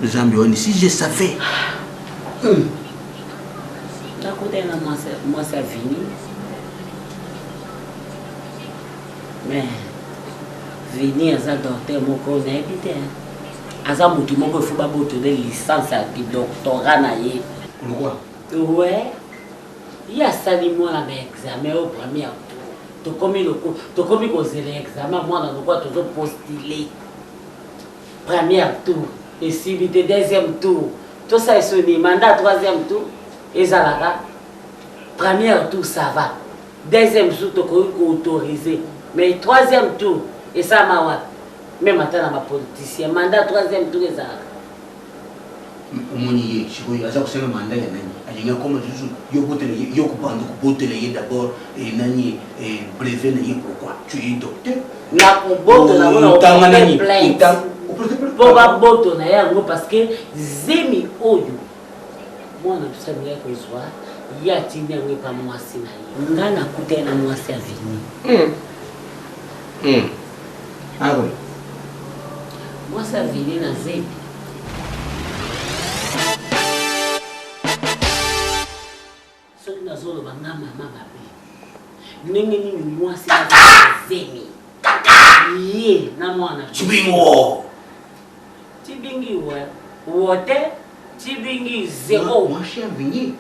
nzambe wani si je savais hmm. Nakutani na mwasi ya Vini mais Vini aza docteur moko nayebi te aza motu moko efo babotole licence ya kidoctorat na ye Pourquoi? Ouais. Ye asali mwana ba examen oyo première tour tokomi loko tokomi kozela examen mwana lokola tozo postuler première tour esimbi te deuxième tour tosala esoni mandat troisième tour ezalaka première tour ça va deuxième tour tokoki koautoriser mais troisième tour esalama wapi meme ata na bapoliticien mandat troisième tour ezalaka Omoni ye sikoyo aza kosala mandat ya nani? Alingi akoma lisusu yo botela ye yo kobanda kobotela ye d'abord eh, nani eh, brevet na ye pourquoi? Tu es docteur? Nakobotola yango na Otanga nani? plainte mpo babotola ye yango parce que zemi oyo mwana biso alingaki kozwa ye atindi yango epa mwasi na ye nga nakutani na mwasi ya vini mm. Mm. Ah, mwasi ya vini na zemi soki nazoloba nga mama mabe ndenge nini mwasi zemi ye na mwana tibingo tibingi we wote tibingi zero mwasi ya vinyi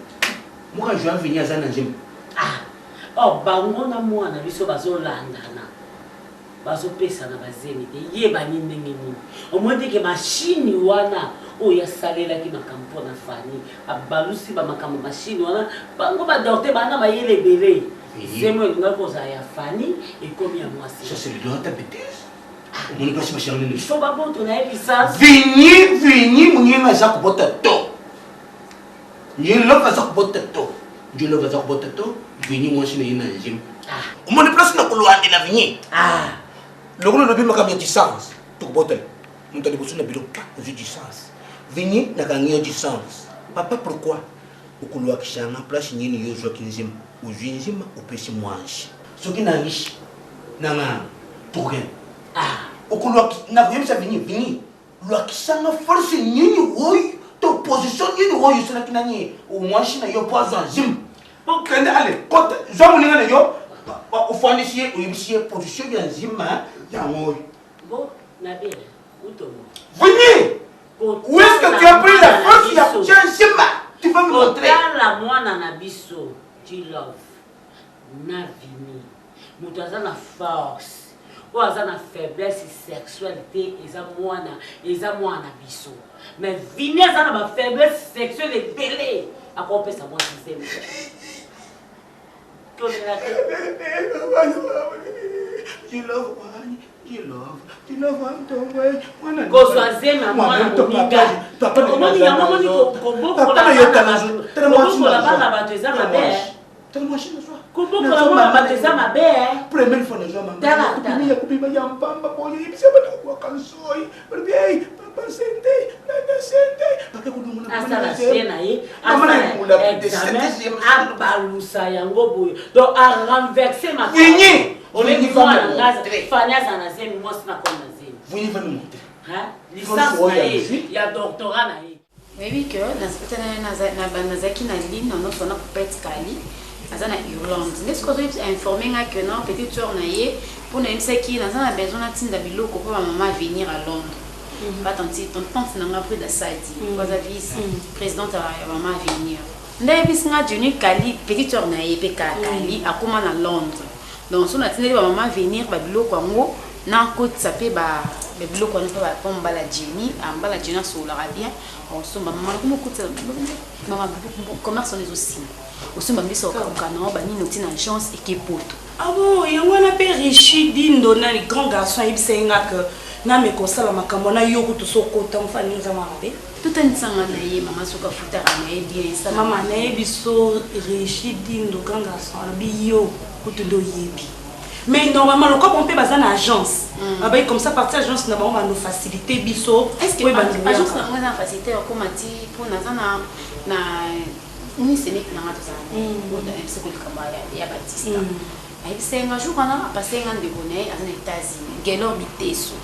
moka joa vinyi aza na nzembo ah oh bango na mwana biso bazolandana Bazopesana ba zemi te eyebani ndenge nini? Omoni te ke machine wana oyo asalelaki makambo mpo na Fanny abalusi ba makambo machine wana bango ba docteur baa na mayele ebele zemi oyo elingaki kozala ya Fanny ekomi ya mwasi. Ça c'est le droit ta bêtise. Omoni place ba charne il faut baboto na ye licence. Vinyi vinyi munyema aza kobota to. Njelove aza kobota to. Njelove aza kobota to. Vinyi mwasi na ye na nzembo. Ah. Omoni place na kolwandela vinyi. Ah. Lokola olobi makambo ya distance tokobotela moto ya liboso na biro pa ozwi distance. Vinyi nakangi yo distance. Papa pourquoi okolwakisa nga place nini yo ozwaki nzembo ozwi nzima opesi mwansi soki nangisi nanga tokokende ah. okolwaki nakoyebisa vinyi vinyi Lwakisa nga force nini oyo to position nini oyo osalaki nani mwasi na yo po azwa nzimbu kende ale kota zwa moninga na yo ofandisi ye oyebisi ye position ya nzima yango oyo Vini Où est-ce que tu as pris la force ya kotia nzima Tu vas me montrer. Kotala mwana na biso G-Love na Vini Moto aza na force oyo aza na faiblesse sexuelle te eza mwana eza mwana na biso mais vini aza na ba faiblesse sexuelle ebele akopesa mwasi zemi tolela te kozwa zemi ya mwana moninga omoni yango omoni kobokola bana bato eza mabe Kobokola mwana bato eza mabe eh. Première fois nazwa mama. Tala tala. Ya kobima ya mpamba boye yebisa bato kokwaka nsoi. Balobi hey papa sente nana sente. Bake kolongola asala se na ye asala examen abalusa yango boye donc a renverser makambo. Vini. Olingi mwana nga Fani aza na zemi mwasi na koma na zemi. Vini va nous montrer. Hein? Licence na ye ya doctorat na ye. Oyebi que nazalaki na ligne na notre na Poupette Kali aza na Irlande nde soki azo informe nga que non petite soeur na ye mpo nayebisaki ye naza na besoin natinda biloko mpo ba mama venir à Londres mhm. ba tante tante na nga Brida Sadi mhm. aza vice mhm. présidente ya mama venir nde ayebisi nga Johnny Kali petite soeur na ye mpe Kali akoma na Londres. Donc so natindeli ba mama venir ba biloko yango nakotisa mpe ba biloko wana mpe ba mbala Jenny, ah, mbala Jenny asololaka bien, osomba mama nakomi okotisa mama commerce wana ezosimba, osomba miso okauka na banini otie na agence eke poto. Ah bon, yango wana mpe Richie Dindo nani grand garçon ayebisa ye nga que nameka kosala makambo wana yo kutu so okota mfa nini oza mwana mabe. Totanisanga na ye mama soki afutaka na ye bien esala Mama nayebi so Richie Dindo grand garçon alobi yo kutu nde oyebi mais normalement lokola bango mpe baza na agence babai comme ça parti agence na bango bando facilité biso Est-ce que po ebanda agence koyaka. na ngo eza na facilité ya kokoma ti mpo naza na na nisemeki na nga tozala na ye oyo ayebisi ko likambo ya Batista ayebisa ye nga jour wana apase nga ndeko na ye aza na États-Unis, Gelor Biteso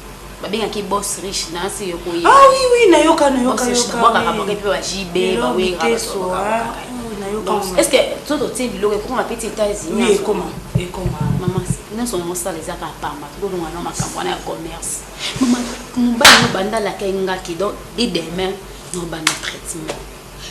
babengaki boss riche na se yo koyeba. Ah oui oui, nayoka nayoka yoka. Bwakaka bwaka mpe ba JB Gelor bawenga Biteso, ah, oui, nayoka Donc, ngo. est-ce que so totie biloko ekoma mpe ti États-Unis? Oui, ekoma ekoma. Mama, nyonso nango osala eza kaka pamba, tolonga na makambo wana ya commerce. Mama, mobali no banda alaka ye ngaki donc dès demain nobanda traitement.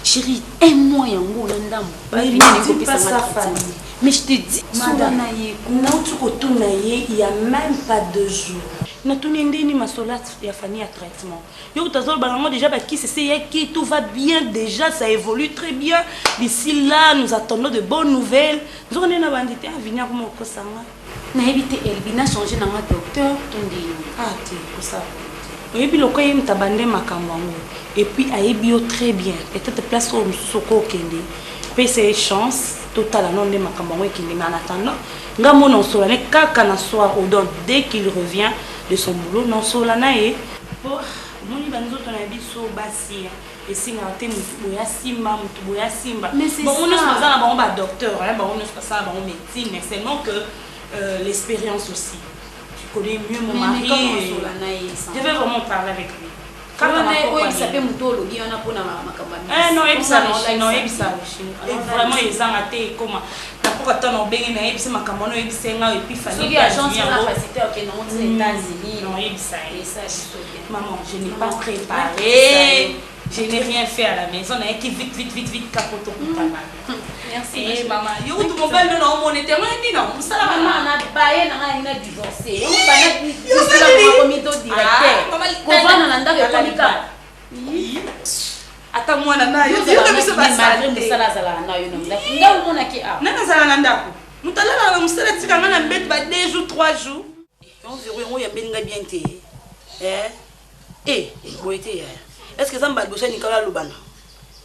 Chérie, un mois yango na ndambo. Mais Nini ne dis ekopesa pas nga ça, traitement? Fanny. Mais je te dis, sola na ye. Nauti kotuna ye il y a même pas 2 jours, natuni ndeni masolo ya Fanny ya traitement. Yo kutu azoloba nango déjà bakisi ese eyaki, tout va bien déjà, ça évolue très bien, d'ici là nous attendons de bonnes nouvelles. Nzoko nde na bandi te avini akoma kokosanga. Nayebi te Elbi na changer nanga docteur to ndeni. Ah te, kosala oyebi lokola ye moto abande makambo yango et puis ayebi yo très bien, peut-être place oyo mosusu okokende pesa ye chance, totala no nde makambo yango ekende. Mais en attendant nga mona osola ne kaka na soir ou donc dès qu'il revient de son boulot naosola na ye, po omoni banzoto na biso basi esengaka te motu boye asimba, motu boye asimba. Mais c'est Bango nyonso ça. baza na bango badocteur, bango nyonso basala bango médecine, mais seulement que l'expérience aussi, tu connais mieux mon Mais- mari. Mais comment osola na ye Je vais vraiment parler avec lui. Kaka Wana na pokwa oyebisa nini. mpe moto olobi wana mpona makambo ya Eh, non, oyebisa Mpona Richi, non, olakisa. oyebisa Richi. Vraiment ezanga te ekoma nakoka ntango obenge nayebisi makambo wana, oyebisa nga et puis Fanny Soki mpe agence azwi eza yango. facilité okende yango ti na États-Unis. Non, oyebisa ye. Esa biso bien. Maman, je n'ai pas Maman, préparé, je n'ai rien fait à la maison, nayaki vite vite vite vite kaka tokutana. Merci. Eh, mama, yo kutu mobali no na omona te ngo nini mosala. Mama, na baye na ngai na divorce yango bana komi to directeur kovanda na ndako ekomi kaka. Ata mwana na yo yoka biso malgré basale. Mosala azalaka na yo na ndako, ngai omonaki awa. Nani azala na ndako? Moto alalaka na mosala, tika nga na mbeto ba 2 jours, 3 jours. Yango yango oyambeli ngai bien te. Eh, eh, boye te yaya. Est ce que eza mbala liboso ya Nikolo alobana?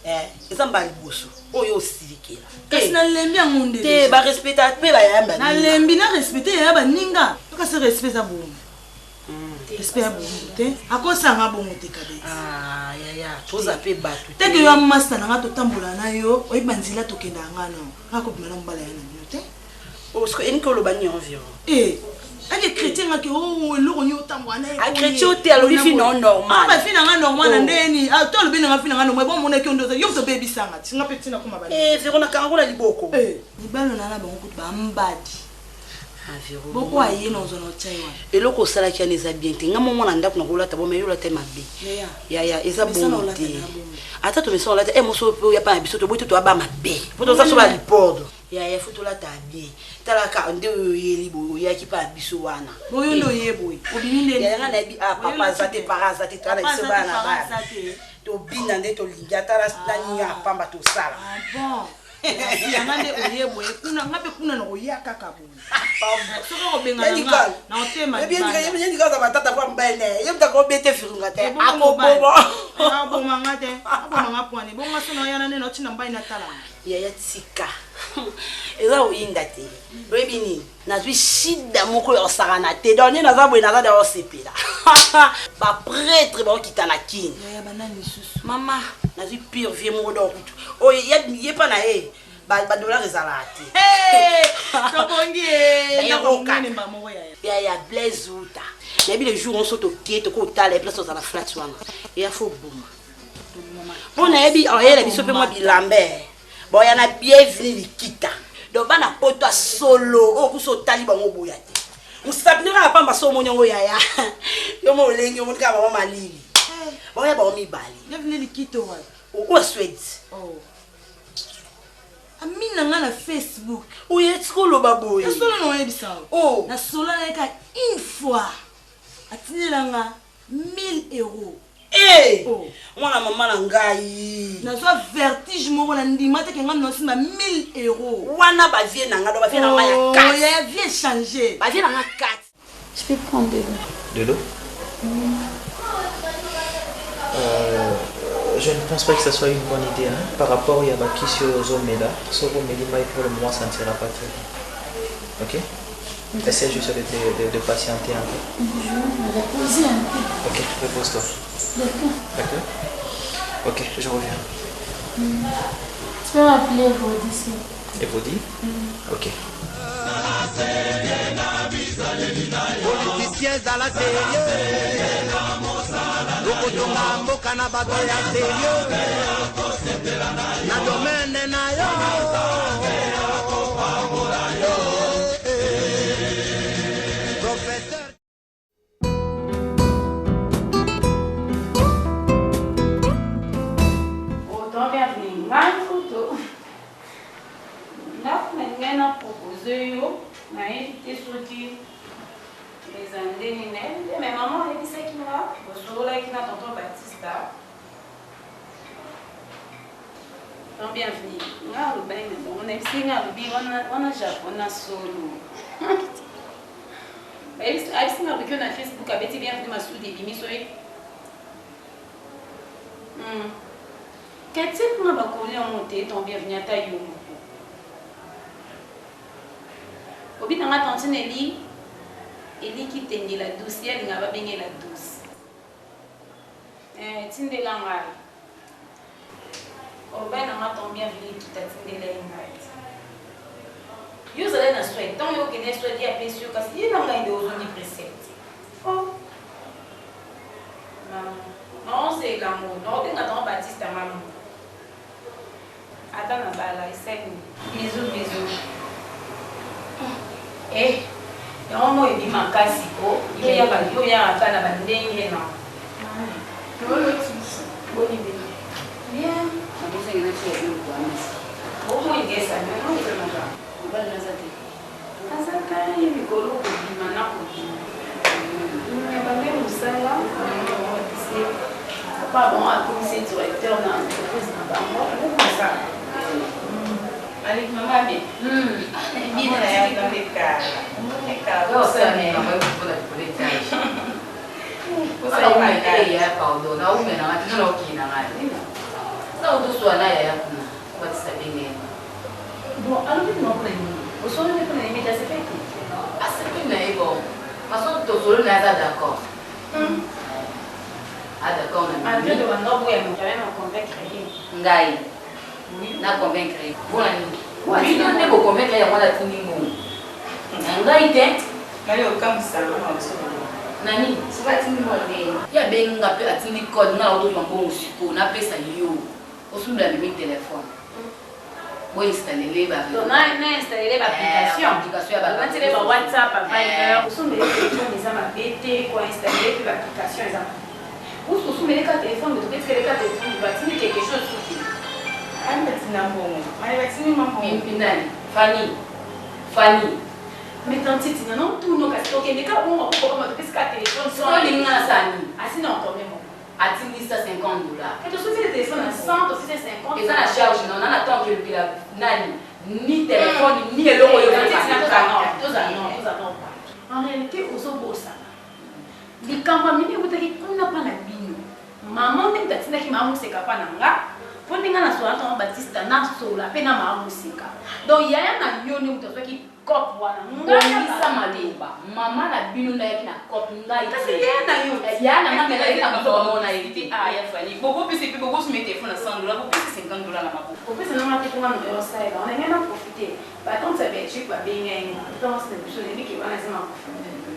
Eh, eza mbala liboso oyo osilikela. Kasi nalembi yango nde. Te, barespecta mpe bayamba. Nalembi na respecte yaya baninga, kasi respect eza bongo, respect ya bongo te, akosanga bongo te kabeti. Ah, yaya, toza mpe bato. Teke yo amasta na nga, totambola na yo, oyebi banzela tokendaka nga no kaka kobima na mobala ya na bino te. Eniki oloba nini environ? Eh, ake chrétien ngake o eloko nini otambola na ye. Achrétien te, alobi fi na yo normal. Ba fi na nga normal na Oh. ndeni? Ah, to alobi na nga fi na nga normal, bon monaki yo nde oza yo moto obebisanga ti nga mpe ntina koma ba. Eh, Vero, nakanga na liboko. Mibalo na na bango kutu bambadi boko aye na ozwa na otya ye wana. Eloko osalaki wana eza bien te. Nga mo mwana ndako nakolata bo, me yo olata ye mabe. Yaya. Yaya, eza Mesana bongo olata te. na bongo. Ata tomesana olata e moso mpe oya pa na biso, toboyi te, toya mabe po toza so balipordo. Yaya, fo tolata bien. Talaka nde oyo oyeli boye, oyaki mpa na biso wana. Boyo nde oye boye, obimi nde. Yaya, nga nayebi a papa aza te, para aza te, toya na biso bana na bana, tobina nde tolingi, ata na ya pamba tosala. Bon, yanga nde oye boye kuna, nga mpe kuna na koya kaka boye soki okobengana nga na otema. Yendikaza batata mpo mobali na ye, ye mutaka obete firunga te, akoboma. Aboma nga te, aboma nga pwani bonga so na oyana nde naotinda mobali natalanga. Yaya, tika, eza koyinda te. Oyebi nini, nazwi shida moko ya kosakana te. Donc nde naza boye, naza da kosepela, baprêtre baokita na kini. Yaya, banani lisusu? Mama, nazwi pire vie moko. Donc kutu oyo ye mpa na ye badollar ezalaka te. Tobongi. Nayoka. Moko yaya. Ya Blaise uta nayebi le jour onso toke tokotala ye place ozala flat wana, eya fo boma mpo nayebi oyela biso mpe mwa bilambe boya na bienvenu likita. Donc bana poto ya solo oyo kusa otali bango boya te, mosapi nde kaka pamba so omoni yango. Yaya, yo mo olenge omoni kaka bango malili, baoya bango mibale. Bienvenu likito wapi? Oyo Swede. Oh. Ami na nga na Facebook. Oye tika oloba boye. Ya solo na oyebisa yo. Oh. Nasolola na ye kaka une fois. Atindela nga 1000 euros. Eh! Oh. Mwana mama na ngai. Nazwa vertige moko na ndima te ke nga nasimba 1000 euros. Wana ba vie na nga, donc ba vie na nga ya Oh, kati. ya vie changer. Ba vie na nga kati. Je peux prendre de l'eau. De l'eau? Je ne pense pas que ça soit une bonne idée, hein, par rapport ya bakisi oyo ozomela. Soki omeli mai pour le moment, ça ne sera pas très bien. Ok? Essaie juste de patienter un peu. Je vais me reposer un peu. Ok, repose-toi. D'accord. D'accord? Ok, je reviens. Tu peux m'appeler Evodi, s'il te plaît. Evodi? Ok. Politicien zala sérieux, okotonga mboka na bato ya sérieux na domaine na yo. Professeur. Autant bienvenue. Ngai kutu ndako na ngai na propose yo, nayebi te soki eza ndeni, nayebi te, mais mama ayebisaki nga bosololaki na tonton Batista. Tonton Bienvenu, nga alobaki na bango, nayebisi nga alobi wana wana Japon na solo. Bayebisi ayebisi nga alobi na Facebook abeti Bienvenu Masudi ebimi soki Katie kuna bakoli yango te ton bienvenue ata yo moko. Obi na nga tantine Eli Eli Kitenge la douce ye alingaka ba benge la douce. Eh tindela ngai. Obey na nga ton bienvenue kita tindela ye ngai. Yo ozalaki na Suède tango yo okende Suède ye apesi yo kasi ye na ngai nde ozongi Bruxelles. Oh. Naozela ngo, naobenga tongo Baptiste nga moko. Ata na bala esali nini? Bisous bisous. Eh, yango moi ebi makasi ko, yo yaka yo yaka kaka na ba ndenge na. Boni bino? Bien. Nakozongela tia biloko wana. Bomoi ngesa, moi eza na Mobali naza te. Aza kaka ye mikolo kobima na kobima. Abandaki mosala bakisi papa bango akomisi directeur na entreprise na bango abandaki mosala. Malik mama bien. Bien. Mama ya nzambe kala. Pardon, naumela nga te, naokina nga te. Ntango toswa na yaya kuna, obatisa benge. Bon, alobi nini mpona nini? Osololi mpona nini? Mais asepeli te. Asepeli na ye bon. Façon tosololi na ye aza d'accord. Ah d'accord na Malgré de banda oboya moto aye na convaincre ye. Ngai na convaincre ye. Mpona nini? Bino nde bo convaincre ye yango wana atindi mbongo. Na ngai te. Ngai okamwisaka na biso. Nani? Soki atindi mbongo ndenge. Ye abengi nga mpe atindi code nga nakoki kozwa mbongo sikoyo napesa yo. Osundula mimi telephone. Bo installer ba Donc na na installer ba application. Application ya ba Batile ba WhatsApp, ba Viber. Osombele téléphone eza mabe te, ko installer pe ba application eza mabe. Usu osombele ka téléphone, mais toketikele ka téléphone, batindi quelque chose soki. Ani batinda mbongo. Mani batindi ma mbongo. Mimi nani? Fanny. Fanny. Mais tanti tina non tout no kasi tokende ka bongo ko koma topesi ka téléphone. Sikoyo olingi nga nasala nini? Asi na combien moko? Atindi 150 dollars. Mais tosombi téléphone na 100, tosombi 50. Eza na charge non, nana tant que lukela nani ni téléphone ni eloko oyo. Toza non, toza non. En réalité ozobosana. Likambo ya mimi eutaki kuna mpa na bino. Mama nde moto atindaki mama moseka mpa na nga mpo ndenge nasola ntango Batista nasola mpe na mama moseka. Donc yaya na yo nde moto azwaki cop wana. Bongisa maloba. Mama na bino nde ayaki na cop ngai. Kasi yaya na yo. Yaya na nga mais nayaki na moto bamona ye te. Ah ya Fanny, bokopesa mpe bokosomba telefone na 100 dollars, bopesa 50 dollars na maboko. Kopesa na nga te mpo nga moto osalela. Wana ngai na profite. Ba tante ya Belgique babengai nga. Tante na biso nayebi ke wana eza makofi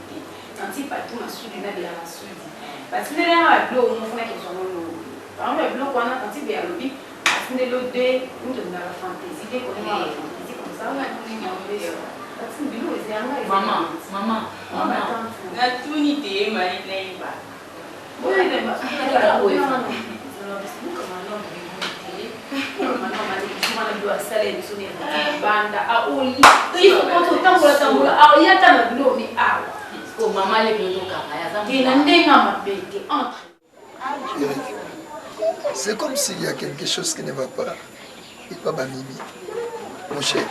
te. Tanti Patou Masudi na Bea Masudi. Batindeli nga ba biloko moko fana kezwa ngo lobi. Bango ba biloko wana tanti Bea alobi atindeli yo de mutu alingaka fantaisie te kolinga ba fantaisie comme ça. Batindi biloko eza yanga eza. Maman, maman, maman. Natuni te Marie nayeba. Otambola tambola aoya ata na biloko mi awa mama leki ozokanga ye aza te na ndenge ya mabe te entre Eric, c'est comme s'il y a quelque chose qui ne va pas et pas bamimi mon cher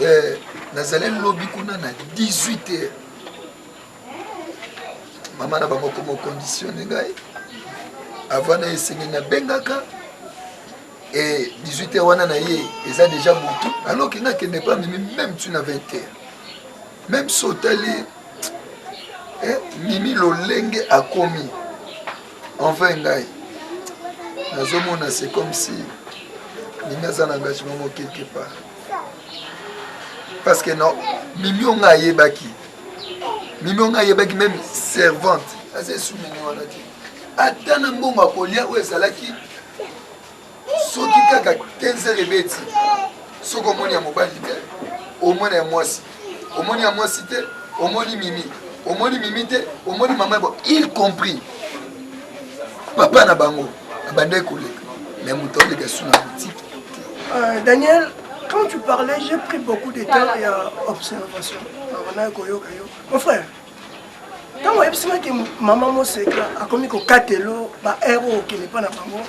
eh, nazali lobi kuna na 18 heures mama na bango koma oconditionne ngai avant na esengeli nabengaka e 18 heures wana na ye eza déjà butu alors ke ngai akende pa mimi même tu na 20 heures même so otali eh, mimi lolenge akomi enfin ngai nazomona c'est comme si mimi aza na engagement mo quelque part parce que non mimi onga ayebaki mimi onga ayebaki même servante aza esu mimi wana te ata na mbongo ya kolia oyo ezalaki soki kaka 15 heures ebeti soki omoni ya mobali te omona ya mwasi omoni ya mwasi te omoni mimi omoni mimi te omoni mama bo il compris papa na bango abandaki koleka mais moto aoleka su na boutique Euh, Daniel, quand tu parlais, j'ai pris beaucoup de temps et observation. Mon frère, ntango oyebisi nga ke mama moseka akomi kokatelo ba heure oyo okende mpa na bango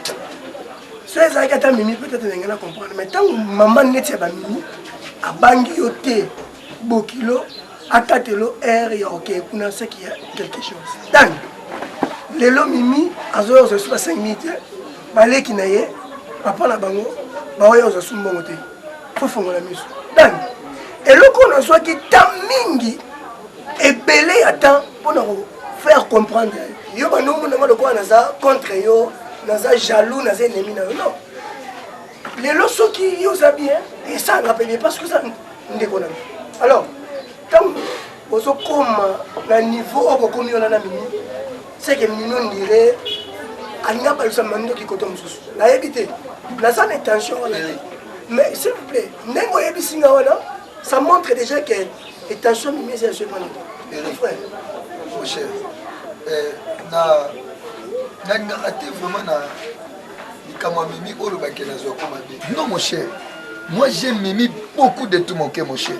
so ezalaki ata mimi peut-être ndenge na comprendre mais ntango mama neti ya bamimi abangi yo te bokilo akatelo heure ya okeye kuna ce qui ya quelque chose dan lelo mimi azoya kozwa su ba 5 minutes te baleki na ye papa na bango baoya kozwa su mbongo te fofongola miso dan eloko oyo nazwaki ta mingi ebele ya temps mpona ko faire comprendre yo bando omona nga lokola naza contre yo naza jaloux naza ennemi na yo non lelo soki yo oza bien esalanga mpe bien parce que oza ndeko na nga alors ntango ozokoma na niveau oyo bokomi wana na mimi seke mimi ondire alingi abalusa mandoki koto mosusu nayebi te naza na intention wana te mais s'il vous plaît ndenge oyebisi nga wana Ça montre déjà que les tensions mimi eza ya bana Eric, frère. Mon cher, eh, na nalingaka te vraiment na likambo ya mimi oyo olobaki nazwa ko mabe. Non mon cher, moi j'aime mimi beaucoup de tout mon cœur mon cher.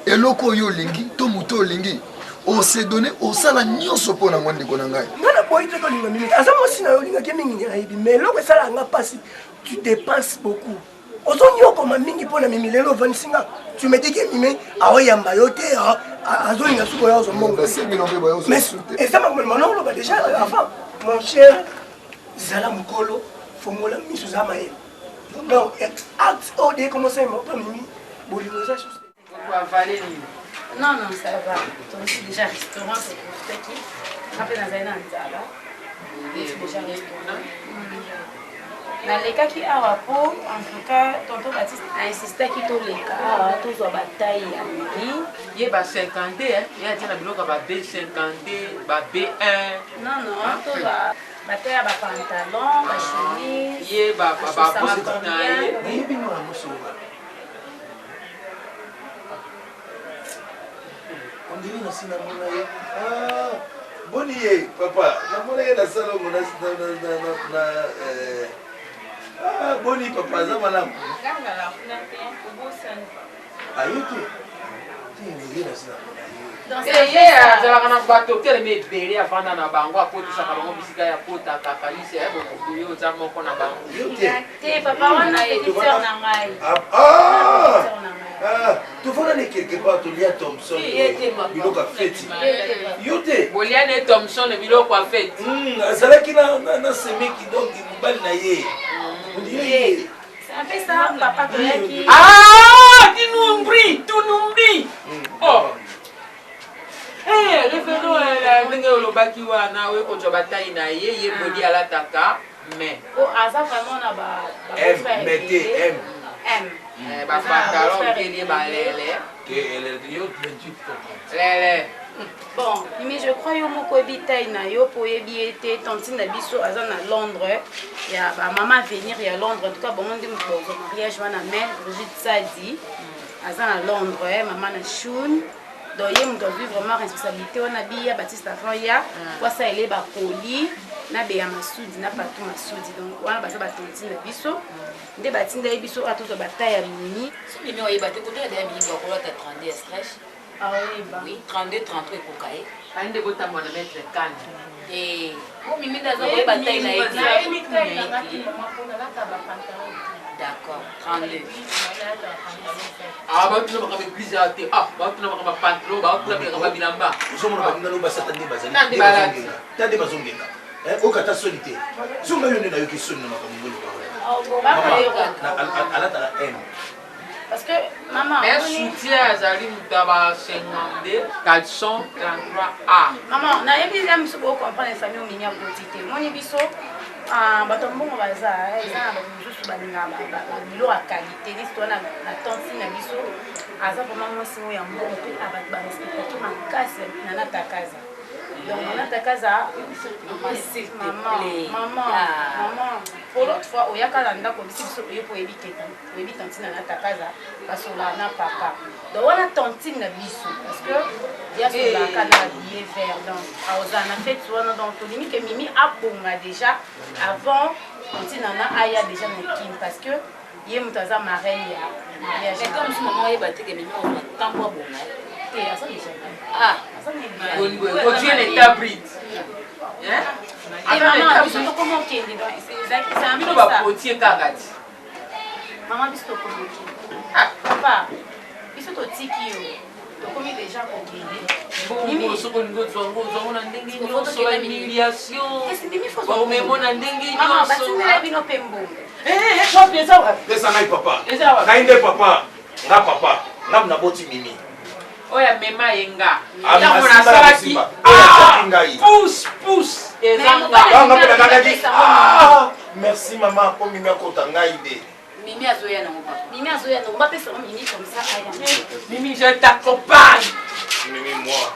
Eloko oyo olingi to moto olingi ose donne osala nyonso mpo na ngo ndeko na ngai. Nga na boyi te kolinga mimi aza mwasi na yo olingaki mingi nayebi mais eloko esalaka nga mpasi tu dépenses beaucoup ozonyokoma mingi mpo na mimi lelo ovandisi nga tu me dis que mimi aoyamba yo te azolinga suki oyo azwa mbongo mais eza makambo mana oloba déjà avant mon cher zala mokolo fongola miso za mayele donc acte oyo de commence pa mimi bolingo eza susu Non, non, ça va. Tozi déjà restaurant, toprofitaki. Nga mpe nazali na nzala. Tozi déjà restaurant. Nalekaki awa po en tout cas tonton Baptiste ainsistaki toleka awa tozwa bataille ya mimi. Ye ba 52 hein, ye atia na biloko ya ba B52, ba B1. Non non, tozwa bataille ya ba pantalon, ba chemise. Ye ba ba ba na ye. Nayebi mwana mosolo. ondiri nasi namona ye ah, boni ye papa namona ye na salongo na eh, ah, boni papa aza malamu aye te te ye nasi namona ye ye azalaka na bato telema ebele avanda na bango akotisaka bango bisika ya kotaka kanisi ya bokokuye oza moko na bango Te papa wana petite sœur na ngai. Ah, ah, ah, tofanda ne quelque part tolia Thompson biloko ya feti. Yo te. Bolia ne Thompson biloko ya feti. Hmm, azalaki na na semeki donc mobali na ye. Ye. C'est un peu ça papa toyaki. Ah, tinumbri, tunumbri. Oh. Eh, référent eh, ndenge olobaki wana oye kozwa batai na ye ye bodi alataka mais oh aza vraiment na ba M mettez M M eh, ba pantalon mpe ba lele te lele yo 28 lele bon mais je crois yo moko oyebi taille na yo mpo oyebi ye te tantine na biso aza na londres ya bamama avenir ya londres en tout cas bango nde moto bakozwa mariage wana mais brigitte sadi aza na londres mama na shun donc ye moto azwi vraiment responsabilité wana biya batiste avant ya po asalela ye bakoli Na Beya Masudi na Patou Masudi donc wana baza ba tontine na biso nde batindaki biso awa tozwa ba taille ya Mimi. Soki Mimi oyeba te koto ya deya Mimi bakolata 32 ya stretch. Aoyeba. Oui, 32 33 ekoka ye. Ayi nde botambola na maître Kane. Eh, po Mimi nde aza koyeba taille na ye te. Nayebi taille na nga te mama po nalata ba pantalon te. D'accord, 32. Ah, batuna makambo eglise awa te. Ah, batuna makambo ya pantalon, batuna makambo ya bilamba. Ozomona baninga no basi ata nde bazali. Nde balati. Ta nde bazongenga. Eh, oyoka ata soni te. Zonga yo nde nayoki soni na makambo ngolo alataka M. Parce que maman, Mais soutien azali moto ya ba 52 caleçon 33A. Maman, nayebi ya mosusu bo comprendre famille omini aboti te. Moni biso ah, bato ya mbongo baza eh, eza na bato mosusu balingaka biloko ya qualité neti toa na tantine na biso aza vraiment mwasi moko ya mbongo mpe ah, bato barespectaki makasi na natakaza donc nana takaza maman maman ah. maman pour l'autre fois oyaka na ndako obisi biso oye mpo oyebi keta oyebi tantine na takaza basololaka na papa donc wana tantine na biso parce que ye asololaka na billet vert donc akozala na fete wana donc tolingi ke mimi abonga déjà avant tantine nana aya déjà na kin parce que ye moto aza marraine ya mariage mais comme si maman oyeba te ke mimi ozwa ntango abonga te aza déjà ah aza ozwi na état bride biso tokoma okende bino bapotie kaka ti Maman biso tokomi okende. Ah papa biso totiki yo tokomi deja kokende. Bongo soki olingi ozwa yango ozwa yango na ndenge nyonso ba humiliation bakomemo na ndenge nyonso. Batindela bino mpe mbongo. Pesa ngai papa. Ngai nde papa. Nga papa. Nga naboti mimi. Oyo amema ye nga. Ntango nasalaki pousse pousse eza nga. Nga mpe nakangaki. Merci mama po mimi akota ngai nde. Mimi azoya nango papa. Mimi azoya nango bapesa ngo mimi comme ça aya. Mimi je t'accompagne. Mimi moi.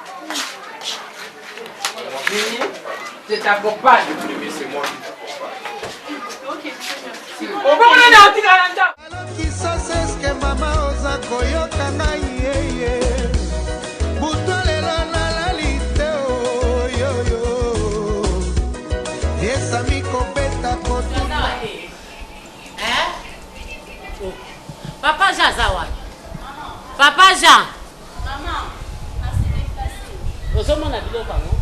Mimi je t'accompagne. Mimi c'est moi qui t'accompagne. Ok, merci. Obongo na otikala ndako. Kisasa eske mama oza koyoka ngai yeye butu lelo nalali te oyoyo esami kobeta kotuta Oh. Papa Jean aza wapi? Papa Jean. Ozomona biloko yango?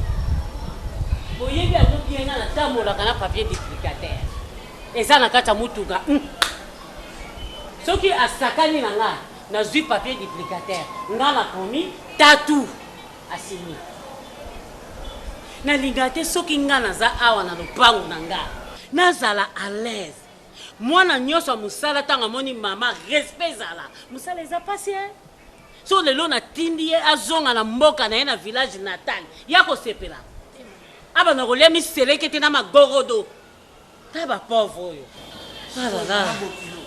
Boyebi yango bien nga natambolaka na papier duplicateur. Eza na kati ya mutuka. Hum. Soki asakani na nga, nazwi papier duplicateur. Nga nakomi tatu asini. Nalingaka te soki nga naza awa na lopango na nga, nazala à l'aise. Mwana nyonso ya mosala ntango amoni mama respect ezala. Mosala eza pasi eh? So lelo natindi ye azonga na mboka na ye na village natal, ye akosepela. Abanda kolia miselekete na magorodo. Ta ba pauvre oyo. Ah là là. Bokilo.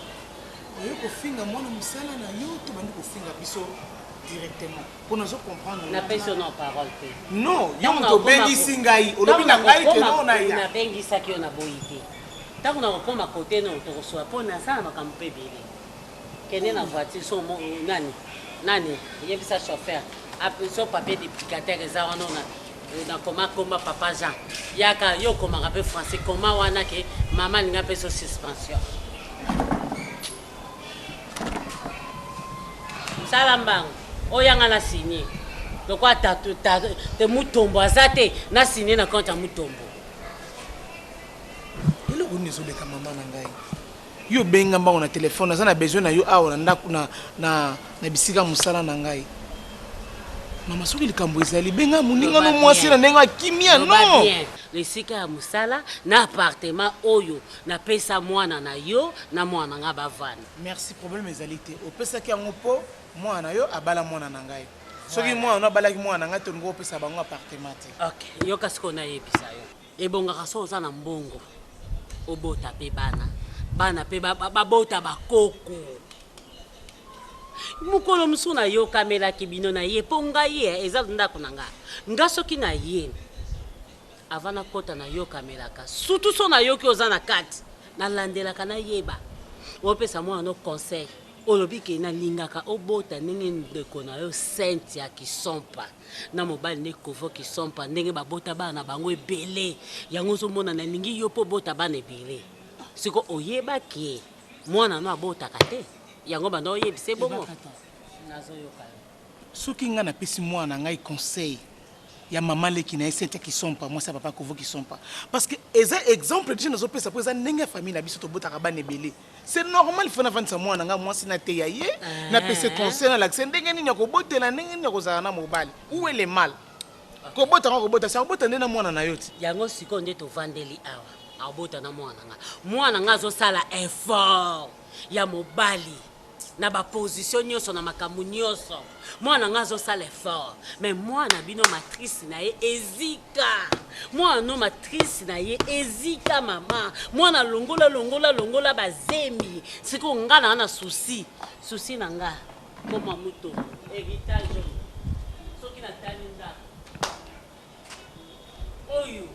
Oye kofinga mwana mosala na yo to bandi kofinga biso directement mpo nazo comprendre. Napesi yo na parole te. Non, yo moto obengisi ngai, olobi na ngai ke no na ya. Nabengisaki yo na boyi te. Ntango nakokoma kote no tokosola mpo nasala makambo mpe ebele. Kende na voiture so nani nani yebisa chauffeur so papier duplicateur eza wana na na koma komba papa Jean yaka yo okomaka mpe français koma wana ke mama alinga mpe so suspension sala mbango oyo yanga na signe lokola tatu te mutombo aza te na signe na compte ya mutombo eloko nini ezoleka mama na ngai Yo benga mbango na telephone naza na besoin na yo awa na ndaku na na na bisika musala na ngai. Mama soki likambo ezali benga moninga no mwasi na ndenge ya kimia non. Bien esika ya musala na appartement oyo napesa mwana na yo na mwana nga bavanda. Merci problème ezali te opesaki yango po mwana na yo abala mwana na ngai soki mwana no abalaki mwana na ngai te olingi opesa bango appartement te. Ok yoka sikoyo nayebisa yo Ebongaka soki oza na mbongo obota pe bana, bana pe babota ba koko. Mokolo mosusu nayokamelaki bino na ye po ngai eh, eza ndako na nga. Nga soki na ye avant nakota nayokamelaka surtout so nayoki oza na kati nalandelaka nayeba opesa mwana no conseil. Olobi ke nalingaka obota ndenge ndeko na yo Cynthia Kisompa na mobali ne Kovo Kisompa ndenge babota bana na bango ebele yango ozomona nalingi yo mpe obota bana ebele. Siko oyeba ke mwana no abotaka te yango banda oyebisa ye bongo? Nazoyoka yo. Soki ngai napesi mwana na ngai conseil ya mama leki na ye Cynthia Kisompa, mwasi ya papa Kovo Kisompa, parce que eza exemple dejà nazopesa mpo eza ndenge ya famille na biso tobotaka bana ebele. C'est normal il faut navandisa mwana na ngai mwasi nateya ye, napesa ye conseil, nalakisa ye ndenge nini ya kobotela, ndenge nini ya kozala na mobali. Où est le mal? Kobota ngo kobota, si akobota nde na mwana na yo ti. Yango sikoyo nde tovandeli awa, akobota na mwana na nga. Mwana na nga azosala effort ya mobali na ba position nyoso na makambo nyoso. Mwana nga azosala effort, mais mwana bino matrice na ye ezika. Mwana no matrice na ye ezika mama. Mwana longola longola longola bazemi. Sikoyo nga na na souci, souci na nga koma moto héritage oyo. Soki natali ndako oyo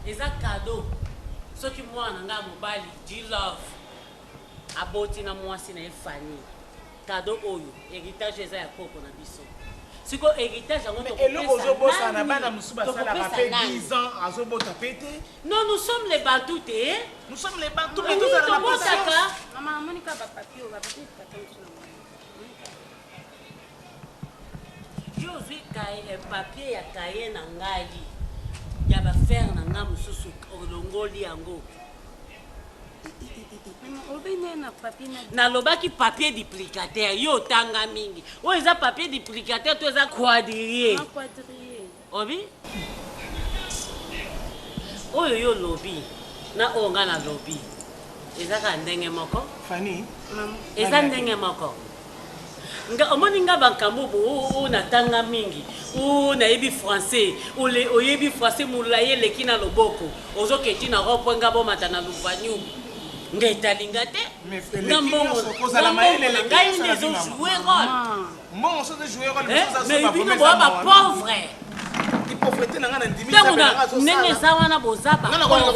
eza cadeau soki mwana nga mobali G-Love aboti na mwasi na ye Fanny cadeau oyo heritage eza ya koko na biso siko heritage yango eloko ozobosana bana mosusu basalaka pe 10 ans azobota pe te. Non nous sommes les bantou te. Nous sommes les bantou mais tozala na patience. Mama namoni kaka ba papier oyo ba papier tata mosusu na moni. Yo ozwi papier ya cahier na ngai ya ba faire na ngai mosusu olongoli yango. Nalobaki papier duplicateur yo otanga mingi oyo eza papier duplicateur to eza quadrille obi oyo yo olobi na oyo ngai nalobi eza kaka ndenge moko Fanny eza ndenge moko Nga omoni nga bakambo bo natanga mingi o nayebi français ole oyebi français molayi eleki na loboko ozoketi na rond point nga bomata na luvanium nga etali nga te nga mbongo kozala mayele na ngai nde ezo jouer role mbongo soki jouer role eh, mais bino boa ba pauvre pauvreté na nga na ndimi ntango na ndenge eza wana boza ba pauvre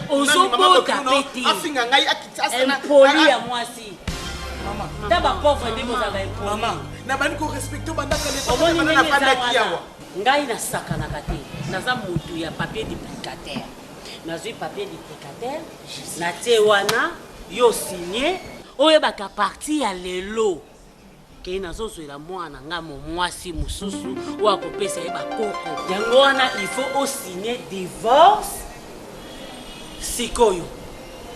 ozobota pe te afinga ngai impoli ya mwasi ta ba pauvre nde bozala ba impoli mama nabandi ko respecter banda kala omoni ndenge eza wana ngai nasakanaka te naza motu ya papier duplicateur nazwi papier duplicateur natie wana yo signe oyebaka parti ya lelo ke nazozwela mwana nga mwasi mosusu oyo akopesa ye bakoko yango wana il faut osigne divorce sikoyo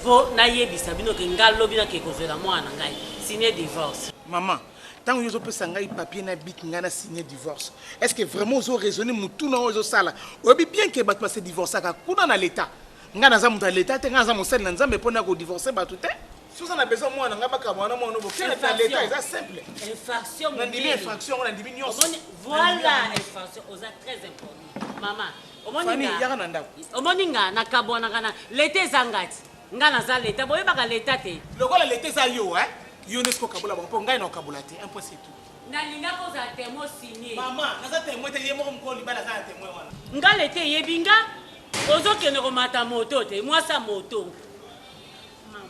po nayebisa bino ke nga lobi nake kozwela mwana na ngai signe divorce. Maman tango yo ozopesa ngai papier na bic ngai na signe divorce est ce que vraiment ozo raisonner mutu na oyo ozosala oyebi bien ke bato ba se divorcaka kuna na l'etat ngai naza moto ya l'etat te ngai naza mosali na nzambe mpo na ko divorcer bato te soki oza na besoin mwana ngai bakabwana na mwana bokende na l'etat eza simple infraction nandimi infraction yango nandimi nyonso voilà infraction oza très impoli mama Fanny, yaka na ndako. Omoni nga nakabwanaka na leta eza nga ti. Nga naza leta, boyebaka leta te. Lokola leta eza yo eh, yo nde sikoyo kabola bango po ngai nakokabola te, un point c'est tout. Nalingaka ozala temoin signe. Mama, naza temoin te, ye moko mokolo libala aza na temoin wana. Nga leta eyebi nga, ozokende komata moto te, mwasi ya moto.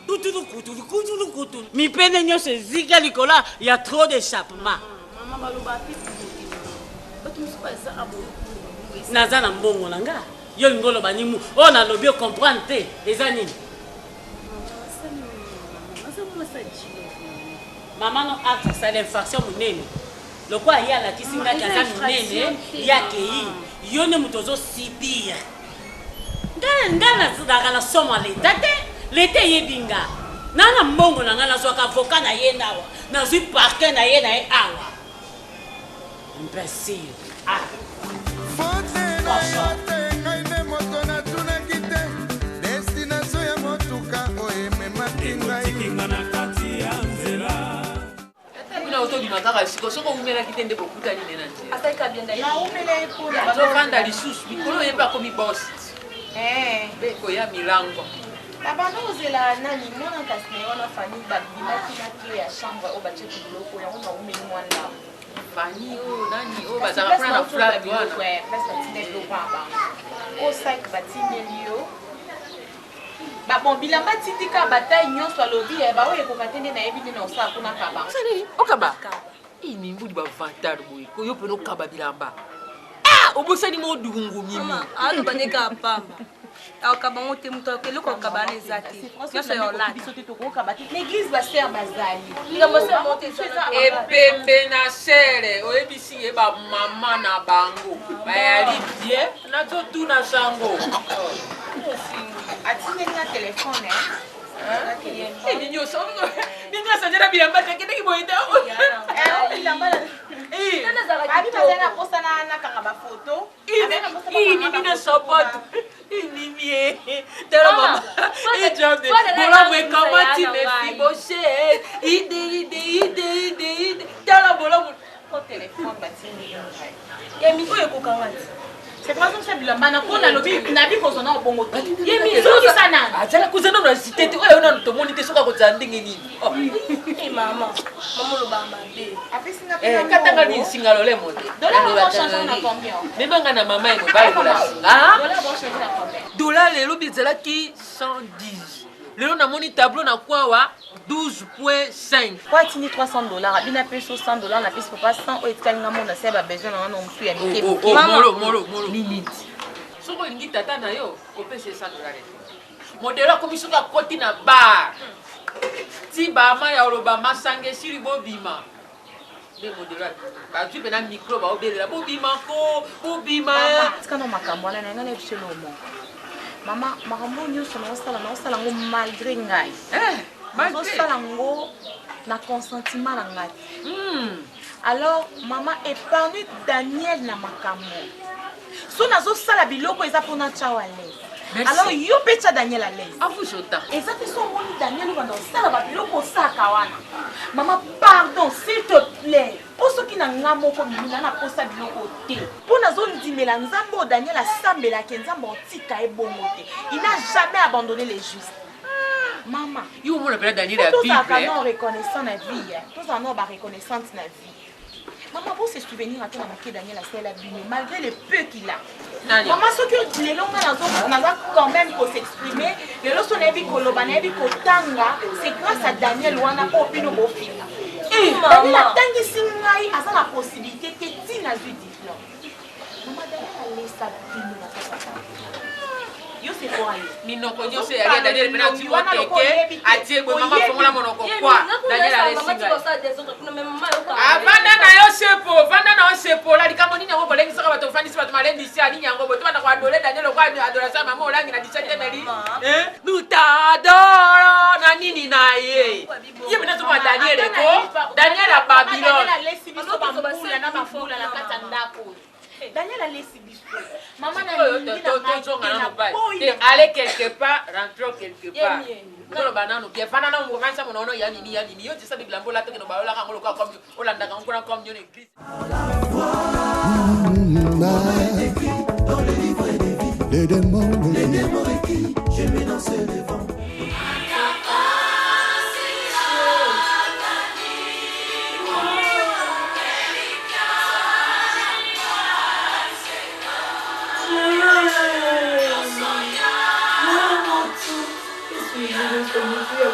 Kutulu kutulu kutulu kutulu. Mipende nyonso ezika likolo ya trop d'échappement. Mama baloba pe bato mosusu baza aboyi naza na mbongo na nga yo olingi oloba nini oyo nalobi ocomprendre te eza nini mama no acte asali infraction monene lokola ye alakisi nga ke aza monene ye akei yo nde moto ozosibir Nga nga nazalaka na somo ya leta te leta eyebi nga na na mbongo na nga nazwaka avocat na ye nawa nazwi parquet na ye na ye awa imbecile ah. Faute na yo te ngai nde moto natunaki te destination ya motuka oyo ememaki ngai Kuna ozobima kaka siko soki owumelaki te nde bokutani ne na nzela azofanda lisusu mikolo oye mpe akomi bos eh. mpe koya milangwa nabanda kozela nani mwana kasi na ye wana fani babimaki na cle ya chambre oyo batiaki biloko yango naumeli mwa ndambo fani oyo nani oyo bazalaka kuna na flat wana place batindeli biloko na bango o sak batindeli yo. Ba bon bilamba tindi kaka ba taille nyonso alobi eh, ba oyo ekoka te nde nayebi nde na osala kuna kaba. Sali okaba. Eh mimbudi ba vantard boye. Ko yo peno kaba bilamba. Ah obosani mo dungu mimi. Mama, aloba nde kaka pamba. Akaba ngo te moto eloko akaba wana eza te. Nyonso ya olata. Biso te tokokaba te. L'église ba sœur bazali. Likambo sœur moko te eza. Epembe na sere oyebisi ye ba mama na bango bayali bien nazotuna sango. Atindeli nga telefone eh. Nini nyonso nini asanjela bilamba te akendeki boye te. Bilamba abi bazali na posa nakanga bafoto. Inimi na sapato inimi ye tala mama ejambe bolamu ekamati mefiboshe ide ide ide ide ide tala bolamu telefone batindi ngai yemi oyo ekokanga ti c'est pas comme ça bilamba na ko nalobi nabi kozwa na obongo te yemi zongisa nani azala koza nano na cité te oyo nano tomoni te soki akozala ndenge nini Eh, mama mama olobaka mabe Eh, katanga nini singa lolemo te memanga na mama ye mobali kola singa dola lelo bizalaki 110 lelo namoni tableau na kwawa 12.5 po atindi 300 dollars abina apesi yo 100 dollars napesi papa 100 oyo etikali nga mona se ba besoin na nga na mosusu ya mike Oh, oh, oh, molo molo molo soki olingi tata na yo kopesa ye 100 dollars te modelo akomi soki akoti na bar ti bama ya oloba masanga esili bobima nde modelo bazwi mpena micro baobelela bobima ko bobima tika na makambo wana na ngai na biso eloko moko mama makambo oyo nyonso naosala naosala yango malgré ngai nazosala yango na consentiment na ngai alors mama épargne daniel na makambo so nazosala biloko eza mpona tya à l'aise alors yo mpe tya daniel à l'aise eza te so omoni daniel obanda kosala babiloko osalaka wana mama pardon s'il te plaît mpo soki na nga moko mimina naposa biloko te mpo nazondimela nzambe oyo daniel asambelaki nzambe otika ye bongo te il n'a jamais abandonné les justes mama yo omona mpena daniel ya tozalaka bible non reconnaissant na vie tozala non bareconnaissante na vie mama bo se souvenir ata na moke daniel asalela bino malgré le peu qu'il a Nani? mama soki lelo nga naza quand même kosexprime lelo so nayebi koloba nayebi kotanga c'est grâce à daniel wana oyo bino bofinga daniel atangisi ngai aza na possibilité te ntina azwi diplôme mama daniel alesa bino na kati yo c'est quoi yo minoko nyonso ya daniel mpena ati moteke atie boye mama fongola monoko kwa daniel alesinga avanda na yo sepo vanda na yo sepola likambo nini yango kolengisaka bato ofandisi bato malendisi ya nini yango boye tobanda koadole daniel okwa adolasa mama olangi na 17 meli nutadoro na nini na ye ye mpena tozomona daniel ko daniel ya babylone alesi biso bambula na bambula na kati ya ndako oyo daniel alesi biso mama tozonga nano te aller quelque part rentrons quelque part toloba nano bien fanda nano mokovanisa monono ya nini ya nini yo tisa bibilamba olataki no bayolaka yango lokola comme olandaka yango kuna comme yo na église Les démons, les démons requis, je m'élance devant.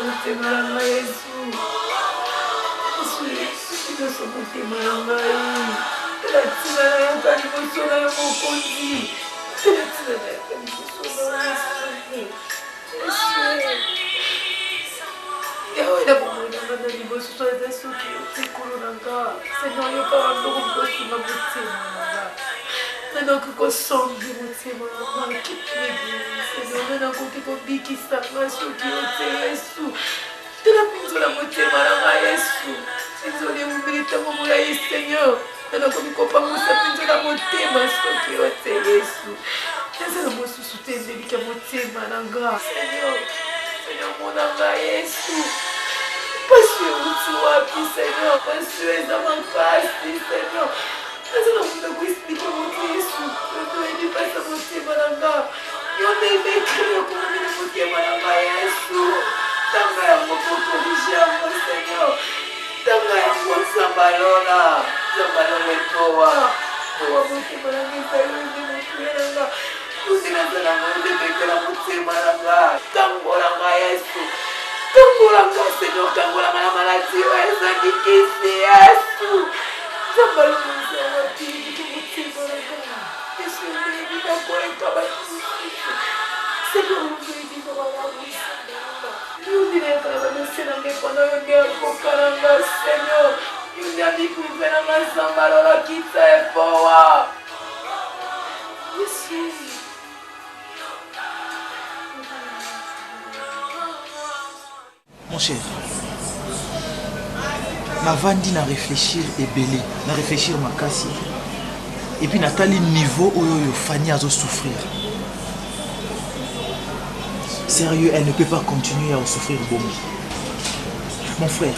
Motema na ngai yesu yesu nyonso motema na ngai tala ntina nayoka liboso na yo mokonzi tala ntina nayoka liboso na yo yesu yawe na bomoi na nga na liboso so eza soki otie nkolo na nga seigneur yoka bandoko kosunga motema na nga nanakoki kosongi motema na nga kipigi seigneur nanakoki kobikisa nga soki otie yesu tala mpinzola motema na nga yesu mpinzola ewumeli ntango molai seigneur nanakoki kopangusa mpinzola motema soki otie yesu naza na mosusu te emelika motema na nga seigneur seigneur mona nga yesu pasi euti wapi seigneur pasi eza makasi seigneur naza na moto koexplike moto yesu yoto oyebi pasi ya motema na nga yo nde emekri okomami na motema na nga yesu tanga yango po korige yango seigneur tanga yango nzamba lola nzamba lola ekowa kowa motema na nga ezali nde motuya na nga. Nde naza na ngo nde betela motema na nga. Kangola nga Yesu. Kangola nga Seigneur, kangola nga na maladi oyo ezangi kisi Yesu. Nzambe alongoza wapi biki motema na nga. Yesu oyebi nakoleka bato mosusu. Seigneur oyebi na malamu nga. Yo nde nayaka na badosie na ngai mpona yo nde avoka na nga Seigneur. Yo nde ami prive na nga Nzambe alola kita epowa. Mon cher, navandi na réfléchir ebele, na réfléchir makasi. Et puis natali niveau oyo oyo Fanny azo souffrir. Sérieux, elle ne peut pas continuer à souffrir bongo. Mon frère,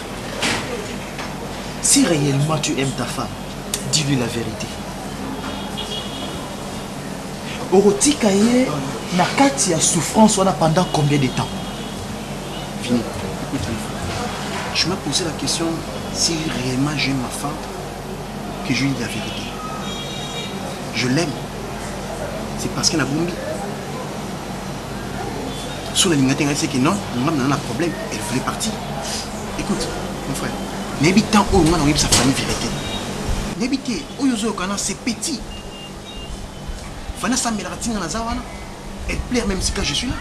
si réellement tu aimes ta femme, dis-lui la vérité. Okotika ye na kati ya souffrance wana pendant combien de temps? Vini, écoute mon frère. Je m'ai posé la question si réellement j'aime ma femme, que je lui dis la vérité. Je l'aime. C'est parce qu'elle a bombi. Sous la ligne, c'est que non, on a un problème. Elle voulait partir. Écoute, mon frère, nayebi temps oyo nga nakoyebisa Fanny vérité. Nayebi te oyo ozoyoka wana c'est petit. Fanny asambelaka ntina naza wana. Elle pleure même si quand je suis là.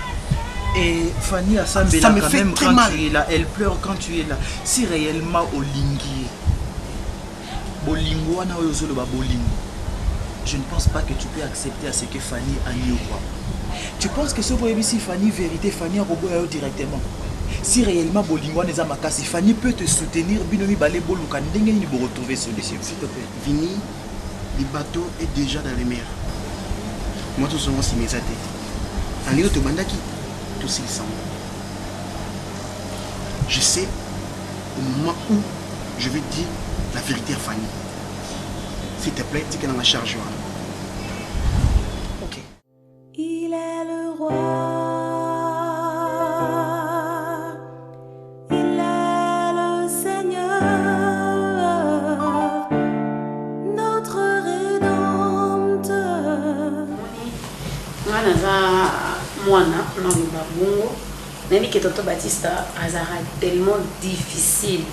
Et Fanny asambelaka Ça me fait même très quand mal. tu es là, elle pleure quand tu es là. Si réellement olingi ye, bolingo wana oyo ozoloba bolingo, je ne pense pas que tu peux accepter à ce que Fanny aniokwama. Tu penses que soki oyebisi Fanny vérité, Fanny akoboya yo directement? Si réellement bolingo wana eza makasi, Fanny peut te soutenir, bino mibale boluka ndenge nini bo retrouver solution. S'il te plaît, Vini, le bateau est déjà dans les mers. Moi tozonga nsima eza te. Na ndenge tobandaki tosilisa yango. Je sais au moment où je vais dire la vérité à Fanny. S'il te plaît, tika nanga charge wana. Ok. Il est le roi. Il est le Seigneur, notre Rédempteur. Nga naza mwana naloba bongo nayebi ke tonton Batista azalaka tellement difficile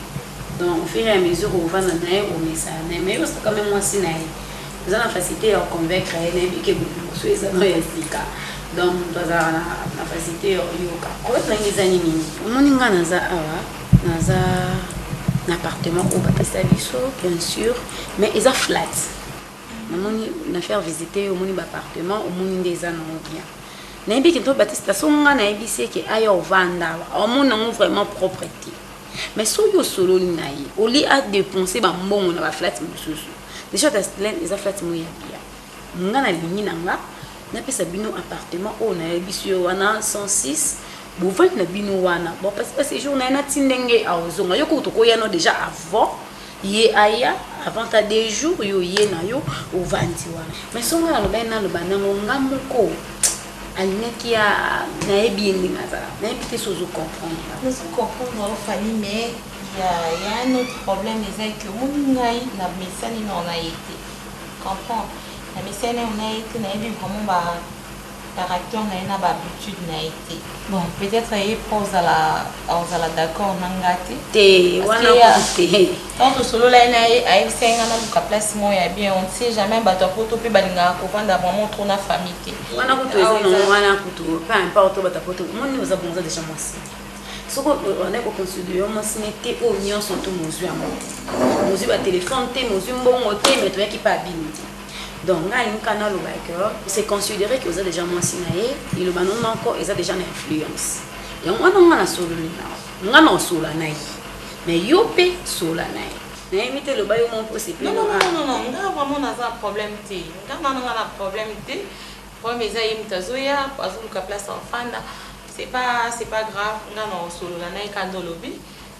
donc au fur et à mesure ovanda na ye omesana na ye mais yo osaka meme mwasi na ye oza na facilité ya koconvaincre ye nayebi ke bolingo so eza no ya sika donc moto azalaka na, na facilité ya koyoka problème na ngai eza nini omoni ngai naza awa naza na appartement oyo bapesa biso bien sûr mais eza flat namoni na faire visiter yo omoni baappartement omoni nde eza nango bien nayebi ke to batista so ngai nayebisi eke aya ovanda awa omoni yango vraiment propre te mais soki osololi na ye olie adepense bambongo na baflat mosusu deja taslen eza flat moko ya bien nga nalingi na nga napesa bino appartement oyo nayebisi yo wana 106 bovandi na bino wana bopasi ba séjour na ye nati ndenge aozonga yo kutu tokoya no déjà avant ye aya avant ta deux jours yo ye na yo ovandi wana mais so nga nalobaki naloba nango nga moko alingaki ya nayebi ye ndenge azala nayebi te so ozo comprendre nazo comprendre yo Fanny mais ya ya un autre problème eza que omoni ngai na mesani nao na ye te comprendre na mesani nao na ye te nayebi vraiment ba caractère na ye na ba habitude na ye te bon peut-être ye mpo ozala ozala d'accord na nga te te wana kutu te Tant tosolola ye na ye ayebisa ye nga naluka place moko ya bien on ne sait jamais bato ya poto mpe balingaka kovanda vraiment trop na famille te wana kutu eza nango wana kutu peu importe bato ya poto omoni oza bongo oza deja mwasi soki obandaki koconsidere yo mwasi ne te oyo nyonso to mozwi yango te mozwi batelefone te mozwi mbongo te mai toyaki mpe abino te donc ngai alingi kaka naloba ke se considere ke oza deja mwasi na ye liloba no moko eza deja na influence yango wana ngai nasololi na ngai na osola na ye mais yo mpe sola na ye nayebi te loba yo moko osepeli non non non non nga vraiment naza na problème te nga nana nga na problème te problème eza ye moto azoya azoluka place afanda c'est pas c'est pas grave nga na osolola na ye kanda olobi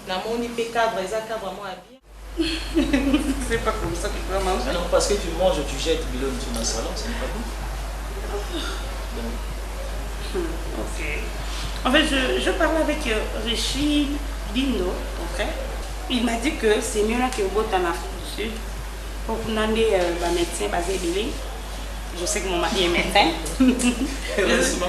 namoni mpe cadre eza cadre moko ya bien C'est pas comme ça que tu vas manger. Non, parce que tu manges, tu jettes bilone sur ma salon, ce n'est pas bon. Ok. En fait, je, je parlais avec euh, Richie Dindo, ton frère. Il m'a dit que c'est mieux là que au en Afrique du Sud. Pour kuna nde euh, ba médecin baza ebele. Je sais que mon mari est médecin. Heureusement.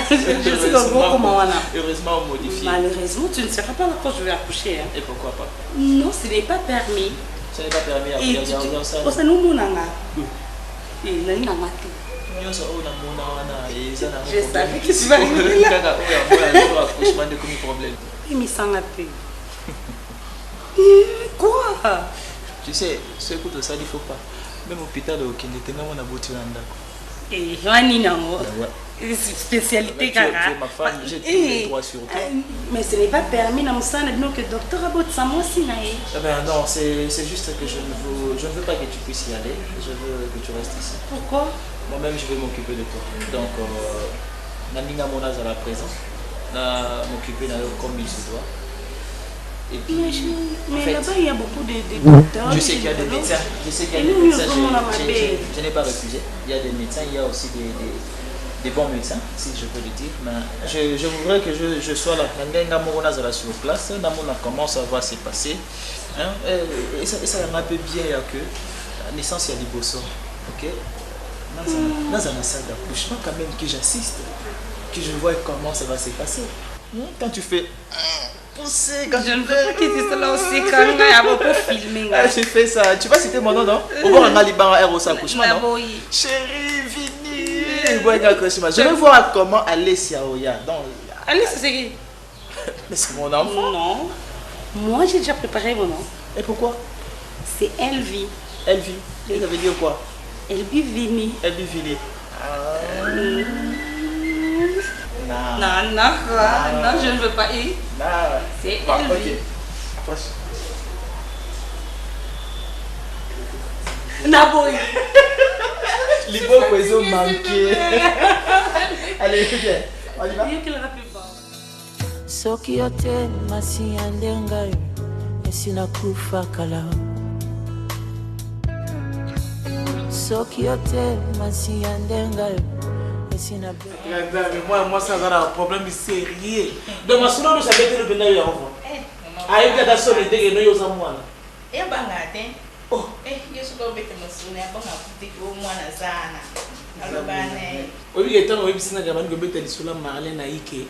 Je sais que gros comment on a. Heureusement, on modifie. Malheureusement, tu ne seras pas là quand je vais accoucher. Hein. Et pourquoi pas Non, ce n'est pas permis. Ce n'est pas permis à Et bien tu- bien ça. Osa nous monanga. Et nani nanga te. nyonso oyo namona wana eza na Je savais que tu vas arriver là. kaka oyo amona jour accouchement nde komi problème Emisanga te. Eh, Quoi tu sais soki kutu osali faut pas même hôpital okende te nga mwana boti na ndako Eh, wani nango. Ouais. Spécialité Tu es- kaka. tu es ma femme, j'ai tous Eh, les droits sur toi. Mais ce n'est pas permis na mosala na bino que docteur abotisa mwasi na ye. Ah ben non, c'est c'est juste que je ne, veux, je ne veux pas que tu puisses y aller. Je veux que tu restes ici. Pourquoi Moi-même, je vais m'occuper de toi. Donc, euh, Naninga Mona à la présent. Na m'occuper d'ailleurs comme il se doit. Et puis, Mais, je- en mais fait, là-bas, il y a beaucoup de, de docteurs. je sais qu'il y a des médecins. Je sais qu'il y a Et des nous, médecins. nous sommes la Je, je- mabe. je- je n'ai pas refusé. Il y a des médecins, il y a aussi des, des, des bons médecins, si je peux le dire. Mais je, je voudrais que je, je sois là. Naninga Mona Zala sur place. Namona comment ça va se passer. Hein? Et, et ça m'a un peu bien il y a que la naissance, il y a des bossons. Ok? Dans la salle d'accouchement, quand même, que j'assiste, que je vois comment ça va se passer. Quand tu fais pousser, quand Je ne veux pas que tu sois là aussi quand il y a beaucoup filmé. Ah, j'ai fait ça. Tu vas citer mon nom, non Au bord, on a Libara Air au accouchement, non Naboyi. Chérie, Vini Ouais, accouchement. Je vais voir comment Alessia Oya. Donc, Alessia, c'est qui Mais c'est mon enfant. Non. Moi, j'ai déjà préparé mon nom. Et pourquoi C'est Elvie. Elvie. Et ça veut dire quoi Elvie Vini. Elvie Vini. Non, non, quoi. Non, je ne veux pas. Et Non. C'est Bon, Elvie. ok. Approche. Naboyi. Liboko ils ont manqué. Allez, viens. On y va soki yo te masiya nde ngai esi nakufa kala soki yo te masiya nde ngai esi na mwana mwasi aza na problème sérieux donc masolo nyonso abeteli mpenza yo yango ayebi ata soni teke no yo oza mwana eyabanga te Eh, yo soki obete mosolo yabanga te o mwana aza wana aloba na ye oyebi ke ntango oyebisi nanga bandi kobeta lisolo ya marlin ayike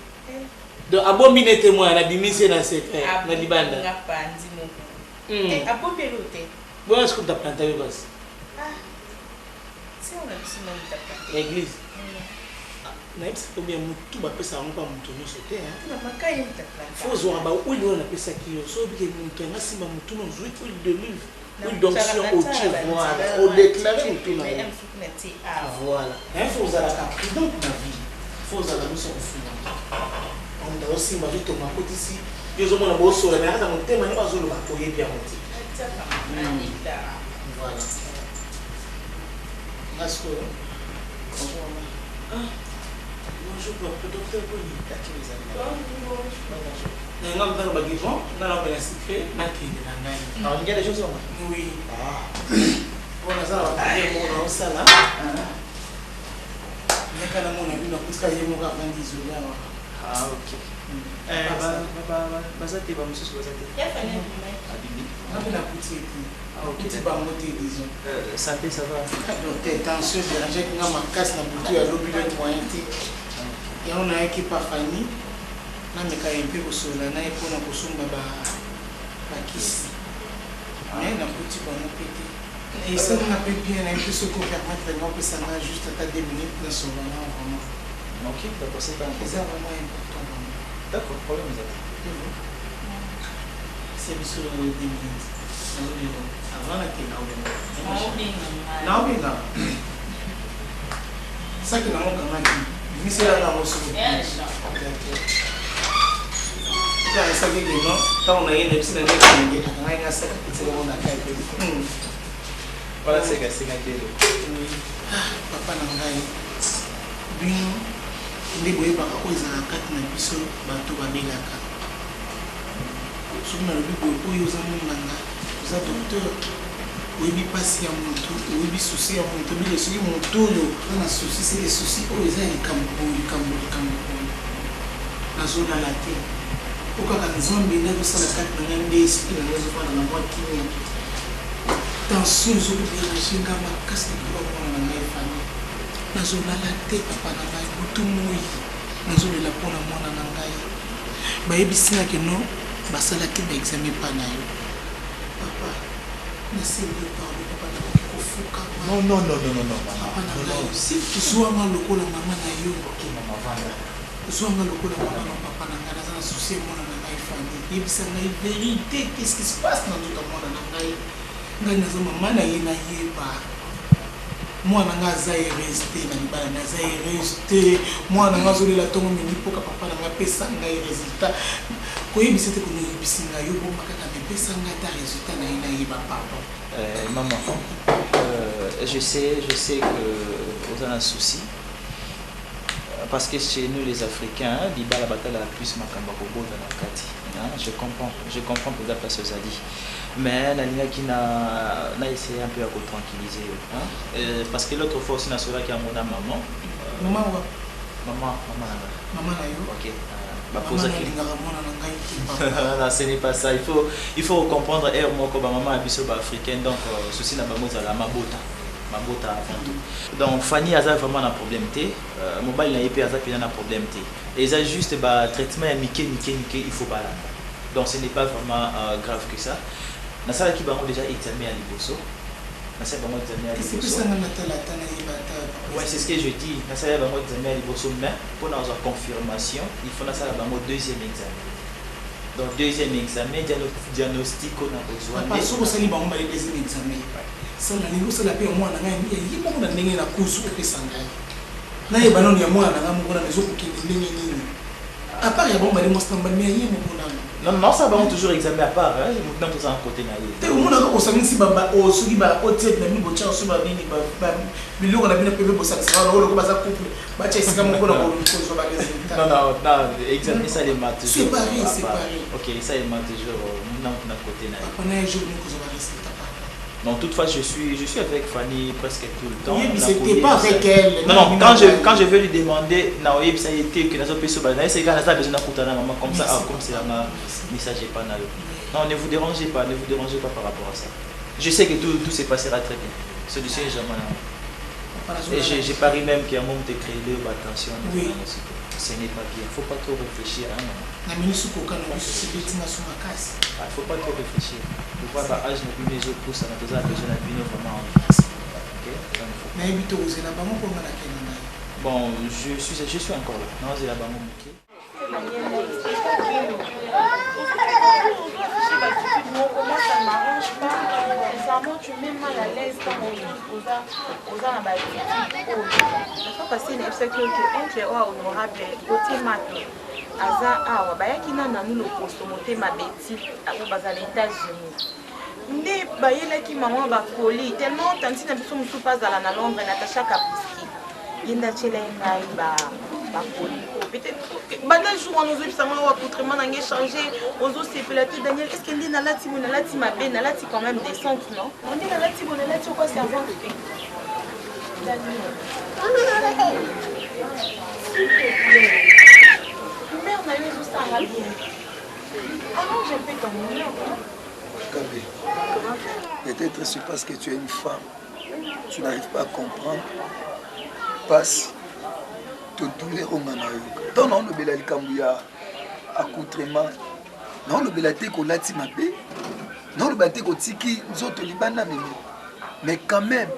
donc abombi nete mwana abimisi ye na secret na libanda nga panzi moko Hmm. Eh, abombi elo te boya sikoyo taplanta yo kasi Ah, ti ona biso mo moto aplante. ya église nayebisa kombia motu bapesaka yango mpa moto nyonso te hein. Mama ye moto aplante. fo ozwaka bahuile oyo napesaki yo so obike moto yanga nsima motu na ozwi huile d'olive huile d'onction otie voilà odéclare motu na yo voilà naye fo ozalaka prudente na vie fo ozalaka miso kofuma onda osimba azotonga akotisi yo ozomona bosola me aza motema nde azoloba oyebi yango te voilà nga sikoyo bonjour mama ah bonjour papa docteur boni nanga mtanga bagivon nga naomela secret nakende na ngai oui mpo naza na bapriere moko naosala yaka namona bino akutika ye moko avandi isole awa Ah, ok. Eh, baza te bamosusu baza te abimi nga mpe nakuti ete Ah, ok. kuti bango te disons Euh, santé ça va donc te tension dérangeaki nga makasi na butu ya lobi lobi moyen te yango nayaki pa fani nameka ye mpe kosolola na ye mpona kosomba bakisi mais nakuti bango mpe te esalinga mpe bien nayebi te soki opermettre nga opesa nga juste ata 2 minutes nasolola na vraiment Ok, d'accord, c'est pas un eza problème. vraiment important vraiment D'accord, problème eza te. c'est biso 2 minutes nazobenga avant nakenda naobenga saki nango kangaki miselaka yango soki esaki keno ntango naye na biso na nde kenge akangaki nga saki apetelako na kai pe Wana seka senga te eloko. papa na ngai bino nde boyebaka oyo ezalaka kati na biso bato babelaka soki nalobi boye oyo oza monganga oza docteur oyebi mpasi ya motu oyebi susi ya motu obike soki motu oyo oza na susi seke susi oyo eza ya likambo boye likambo likambo boye nazolala te po kaka nzambe nde azosala kati na ngai nde esprit na ngai ezofanda na mwa kimia tension ezokoderange nga makasi na koba mwana na ngai fami. Nazolala te papa na ngai butu moi nazolela mpo na mwana na ngai. Bayebisi nga ke non basalaki ba examen epa na yo. Papa nasengi yo pardon papa nakoki kofukama. Non non non non non mama. Papa na Non ngai non s'il te plaît. zwa nga lokola mama na yo. Ok mama vanda. Zwa nga lokola mama na papa na ngai naza na souci ya mwana na ngai Fanny. Yebisa ngai verite qu'est-ce qui se passe na nzoto ya mwana na ngai. Ngai naza mama na ye nayeba. Mwana na ngai aza heureuse te na libala na aza heureuse te. Mwana na ngai azolela ntongo midi mpoka papa na ngai apesa ngai resultat. Koyebisa te kono oyebisi ngai yo bomba kaka mais pesa ngai ata resultat na ye nayeba pardon. Euh, maman, euh, je sais, je sais que oza na souci parce que chez nous les Africains, hein, libala batala plus makambo ya kobota na kati. Hein, je comprends, je comprends mpenza place ozali. Mais nalingaki na na essayer un peu ya ko tranquilliser yo hein? Euh, parce que l'autre fois aussi nasolaki yango na maman. Euh, maman wa maman maman na nga. Maman na yo. OK. Euh, bapozaki alingaka mwana na ngai te papa. non, ce n'est pas ça. Il faut il faut comprendre air moko ba maman ya biso ba africaine donc euh, souci na bango ezala mabota. Mabota avant tout. Donc Fanny aza vraiment na problème te. Euh, mobali na ye pe aza pena na problème te. Eza juste ba traitement ya mike mike mike il faut balanda. Donc ce n'est pas vraiment euh, grave que ça. Nasalaki bango déjà examen ya liboso. Nasali bango examen ya liboso. Ouais, c'est ce que je dis. Nasali bango examen ya liboso mais pour nazwa confirmation, il faut nasala bango deuxième examen. Donc deuxième examen diagnostic oyo nakozwa nde. Soki osali bango bale deuxième examen. Sala ndenge osala mpe ya mwana ngai ya ye moko na ndenge na kuzu opesa ngai. Nayeba nano ya mwana na ngai moko nano ezokokende ndenge nini. À part ya bango bale mwasi na mobali mais ya ye moko nano. Non, non, ça bango toujours examen à part, hein, moto na moto aza na côté na ye. Te omonaka osangisi ba ba oyo soki ba otiete na bino botyaka soki ba nini ba ba biloko na bino pembe bosangisaka wana oyo lokola baza couple batya esika moko na kozwa ba résultat. Non, non, non, examen esalema toujours. Séparé, séparé. Ok, esalema toujours moto na moto na côté na ye. Papa na ye jour nini kozwa ba résultat pardon. Non, toutefois, je suis, je suis avec Fanny presque tout le temps. Oui, mais c'était pas avec elle. Non, non, quand je, quand je vais lui demander, na oyebi ça été que nazo peso ba, na ese kana za besoin na maman comme ça, ah, comme c'est la message est pas na yo. Non, ne vous dérangez pas, ne vous dérangez pas par rapport à ça. Je sais que tout, tout se passera très bien. Solution est jamais là. Et j'ai parie même qu'il y a un moment de créer bah, attention. Oui. Ce n'est pas bien. Faut pas trop réfléchir, hein, maman. Na minisi koka na biso sebeti na so makasi. Ah, faut pas trop réfléchir. Pourquoi ba âge na bino ezopusa na toza na besoin na bino vraiment en vie. Ok? Donc, faut pas. Nayebi te ozela bango mpo nga nakenda na ye. Bon, je suis, je suis encore là. Naozela bango moke. Moi, ça ne m'arrange pas. Sincèrement, tu mets mal à l'aise quand oza oza na ba oyo. La fois passée, nayebisaki yo que oncle oyo honorable Gauthier Mato aza awa bayaki na nanu loposo motema beti oyo bazala États-Unis nde bayelaki mama bakoli tellement tanti na biso mosusu mpe azala na Londres Natacha Kapuski ye nde atyela ye ngai bakoli peut-être banda jour wana ozoyebisa ngai accoutrement na ngai echange ozosepela te Daniel est ce que nde nalati boye nalati mabe nalati quand même décente non nde nalati boye nalati okwa servante te Daniel s'il te plaît mère na yo ezosala bien arrange un peu ton humeur Kabe, peut-être c'est parce que tu es une femme, tu n'arrives pas à comprendre pasi to douleur oyo nga nayoka ntango naolobela likambo ya accoutrement naolobela te kolati mabe naoloba te kotiki nzoto libanda mimi mais quand même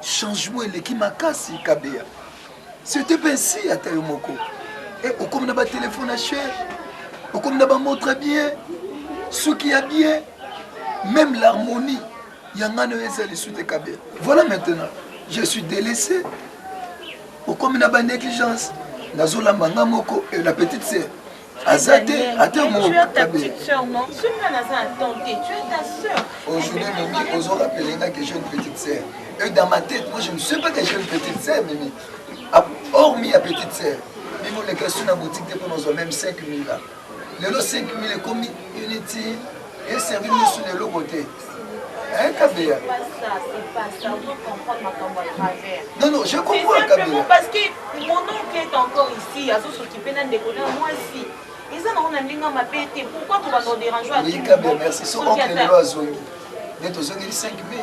changement eleki makasi kabeya c'était mpe nsi ata yo moko e okomi na batelefone ya cher okomi na bamontre bien soki ya bien même l'harmonie ya ngai na yo eza lisu te kabeya voilà maintenant je suis délaissé okomi na banégligence nazolamba nga moko et la petite sœur aza te ata moko kabeya aujourd'hui mimi ozo rappeler nga que j'ai une petite sœur et dans ma tête moi je ne sais pas que j'ai une petite sœur mimi hormis ya petite sœur mimi oleka su na boutique te mpo nazwa même 5000 là lelo 5000 ekomi inutile eservi misu na eloko te Hein, Kabeya C'est pas ça, c'est pas ça. On doit comprendre makambo à travers. Non, non, je comprends, C'est simplement Kabeya. parce que mon oncle est encore ici. Azo s'occuper na ndeko na mwasi. Eza na ona ndenge mabe te. Pourquoi tu vas nous déranger à Oui, tout Kabeya, moment merci. So Soki oncle ata- lelo azongi nde tozongeli 5000.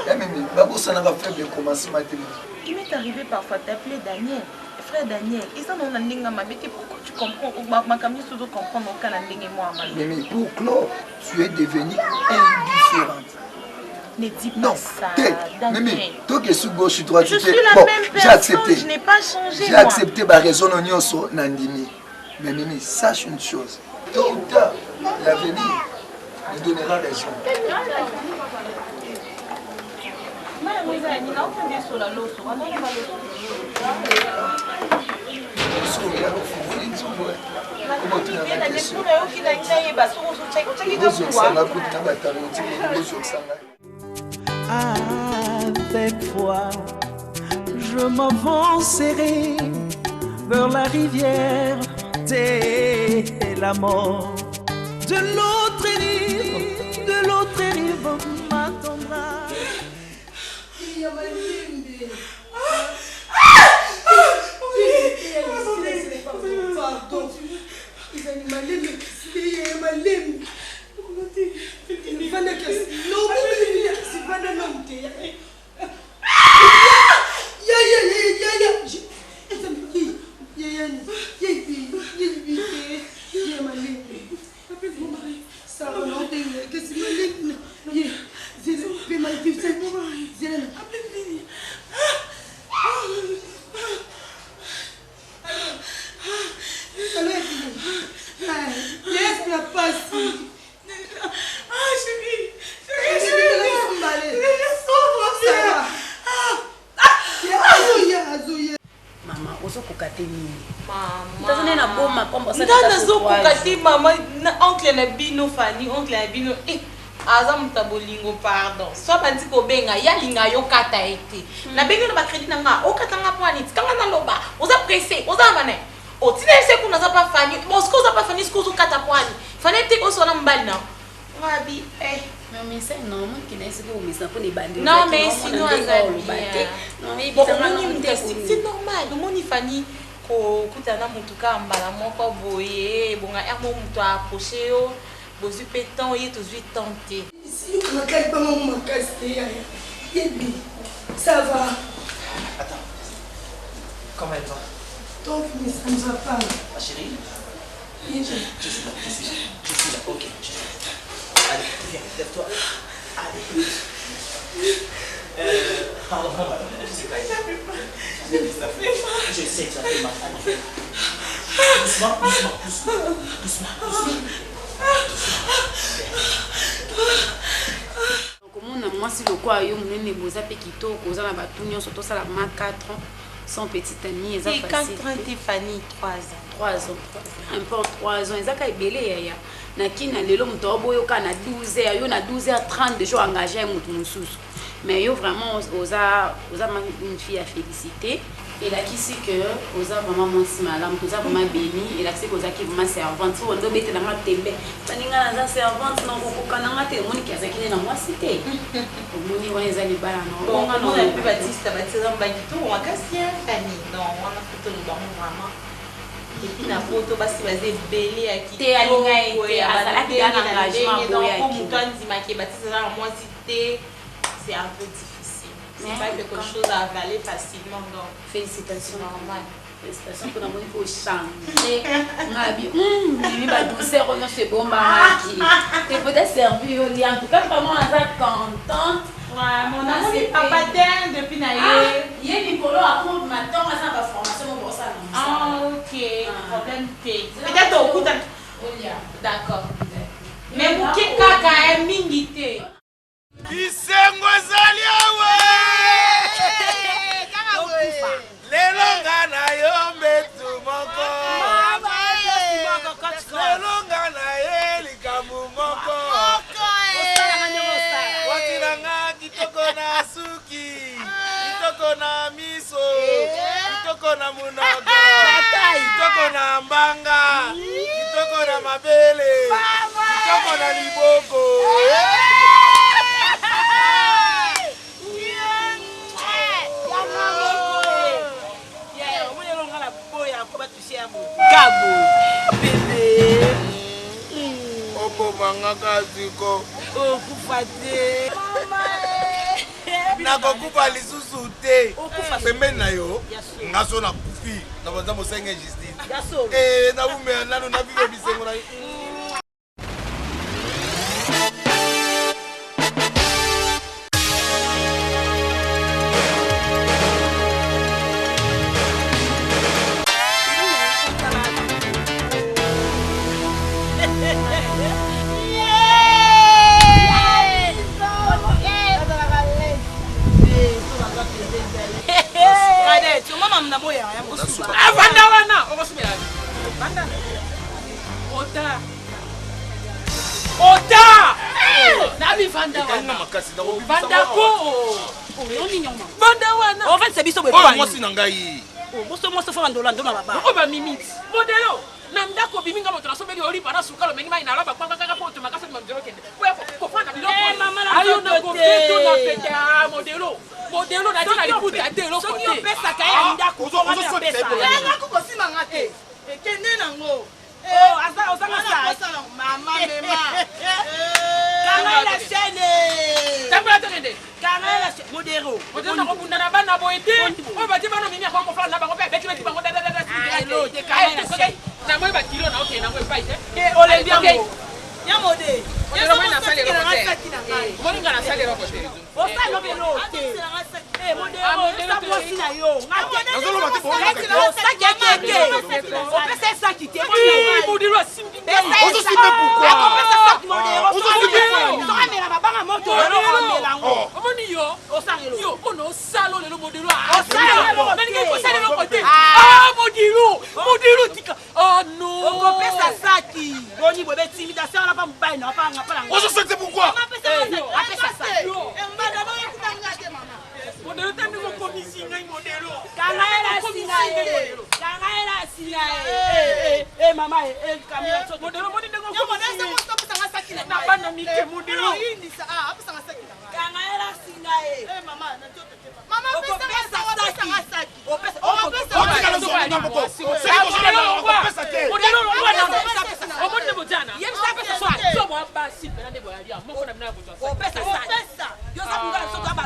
Ya Mimi, babosanaka faible commencement te. Il m'est arrivé parfois d'appeler Daniel. Frère Daniel, eza na na ndenge mabe te. Pourquoi tu comprends makambo nyonso ozo comprendre oka na ndenge mwa mabe? Mimi, pour clore, tu es devenue indifférente. Ne dis pas non, ça, te, Daniel. Mimi, toi qui es sous gauche, droite, Je te. suis la bon, même j'ai personne, accepté. je n'ai pas changé. J'ai moi. accepté ma raison nyonso na ndimi. Mais Mimi, sache une chose. Tôt ou tard, l'avenir nous donnera raison. Bozokisanga kutu na batalo bozokisanga. Avec foi, je m'avancerai vers la rivière de la mort. De l'autre rive, de l'autre rive m'attendra. Ezali malembe kasi malembe vanda kasi kasi vanda nanu te Mama, ozokoka te nini? Taza nde na boma kombo Nga nazokoka te mama na oncle na bino Fanny, oncle na bino eh, aza moto ya bolingo pardon. So abandi kobenga ye alinga yo kata ye te. Nabengi yo na ba crédit na nga, okata nga mpo nini? Tika nga naloba. Oza pressé, oza na bana. Otina ye se kuna aza pa Fanny. Bon, sikoyo oza pa Fanny, sikoyo ozokata mpo nini? Fanny te oswana mobali na yo. Nga bi eh. Mais omesa non, omoni na ye soki omesa mpo na ebandeli. Non, mais sinon aza bien. Non, Bon, omoni moto asi- c'est normal. Omoni Fanny kokutana na motu kaka mbala moko boye ebonga heure moko moto aapproche yo bozwi mpe temps ye tozwi temps te. Siyokaka libanga ngo makasi te yaya yebi ça va. Attends. Comment elle va? Ton fils, ça ne va pas. Ma chérie? Je suis là, je suis là, je suis là, ok. Je suis là. Allez, viens, lève-toi. Allez. Pardon, maman, je sais pas. Je sais que ça fait mal. Allez. Doucement, doucement, doucement, doucement, doucement. Komona mwasi lokola yo monene boza mpe kitoko oza na bato nyonso tosala ma 4 ans sans petite amie eza Te, facile 4 ans te Fanny, 3 ans. 3 ans, importe 3 ans eza ka ebele yaya na kina lelo moto aoboyoka na 12 heures yo na 12 heures 30 déjà engagé ye moto mosusu mais yo vraiment oza oza une fille à féliciter elakisi que oza vraiment mwasi malamu toza vraiment béni elakisi que ozalaki vraiment servante so wanda obetela nga tembe baninga naza servante nakokoka na nga te omoni ke azalaki nde na mwasi te omoni wana eza libala na Bon, omona mpe Batista, Batista aza mobali kitoko makasi hein, Fanny. Donc wana faut toloba yango vraiment. Et puis na poto basi baza ebele ya Te, alinga ye kitoko, te, ya azalaki bandenge na na engagement, ndenge. Donc po aboyaki. moto andimaki Batista aza na mwasi te, c'est un peu difficile. C'est Mais pas en tout quelque cas- chose à avaler facilement donc. Félicitations. Normal. Félicitations mpona moni ko change ngabi mimi ba douceur oyo nyonso ebombamaki te peut-être servi yo lia en tout cas vraiment naza contente. Namoni papa te depuis na ye. Ye likolo akoma ntongo aza na baformation moko osala. Ah, ok, problème te. Peut-être okuta. Olia. D'accord. Mais moke kaka eh, mingi te. Bisengo ezali awa lelo nga na yo mbetu moko lelo nga na ye likambo moko wati na nga kitoko na suki kitoko na miso kitoko na monoko kitoko na mbanga kitoko na mabele kitoko na liboko. Obomanga kasiko okufa te. Nakokufa lisusu te. Pembeni na yo, nga so nakufi na banza mosenge justice. Eh, nawumela nanu na vivre bisengo na yo. Avanda wana okosumela vanda ota ota nabi vanda wana vanda ko vanda wana ovandisa biso boye oyo mwasi na ngai boso mwasi ofanda ndola ndola baba oyo bamimiti modelo na ndako obimi nga moto nasombeli olipa na sukalo omengi mai na laba kwanga kaka po oto makasi obima nzela okende po ya kofanda biloko Eh, mama na ayo nzoto na kobeto te. na pete ah, modelo modelo na tina liputa te eloko Soki te opesaka ye ya ndako, wana apesa. Yanga kokosimba nga te ekende nango Oh, ozanga saki. mama mema Kanga ye la chaîne. Tambola tokende. Kanga ye la chaîne. Modero. Modelo nakobunda na bana boye te oyo batie bana mimi akoki kofala na bango mpe abetibeti bango dadadada Ah, elo, te kanga ye la chaîne. namoi bakilo na okende nango epai te Eh, olembi yango. Ya mode. Modelo moi nasali eloko te omoni nga nasali eloko te Osala eloko te. Eh, Modero, Ah, Modero, eza mwasi na yo. Nga te. Nazoloba te, boyoka te. Osaki ete te. Opesa ye saki te. Ih, Modelo asimbi ngai. Pesa ye Ozosimba saki. pourquoi? Akopesa saki Modero. Ozosimba pourquoi? Soki amela mabanga moto, Modelo. amela yango. omoni yo yo mpona osala lelo modelo Osala eloko te. nalingi kosala eloko te Ah. Ah, modelo modelo tika ah non okopesa saki boni boye betimidation wana mpa mobali na panga mpa na Ozosakte pourquoi? apesa saki modelo te ndenge okomisi ngai modelo kanga ye na singa ye kanga ye na singa ye e mama e kamila modelo moni ndenge okomisi na bana mike modelo kanga ye na singa ye okopesa saki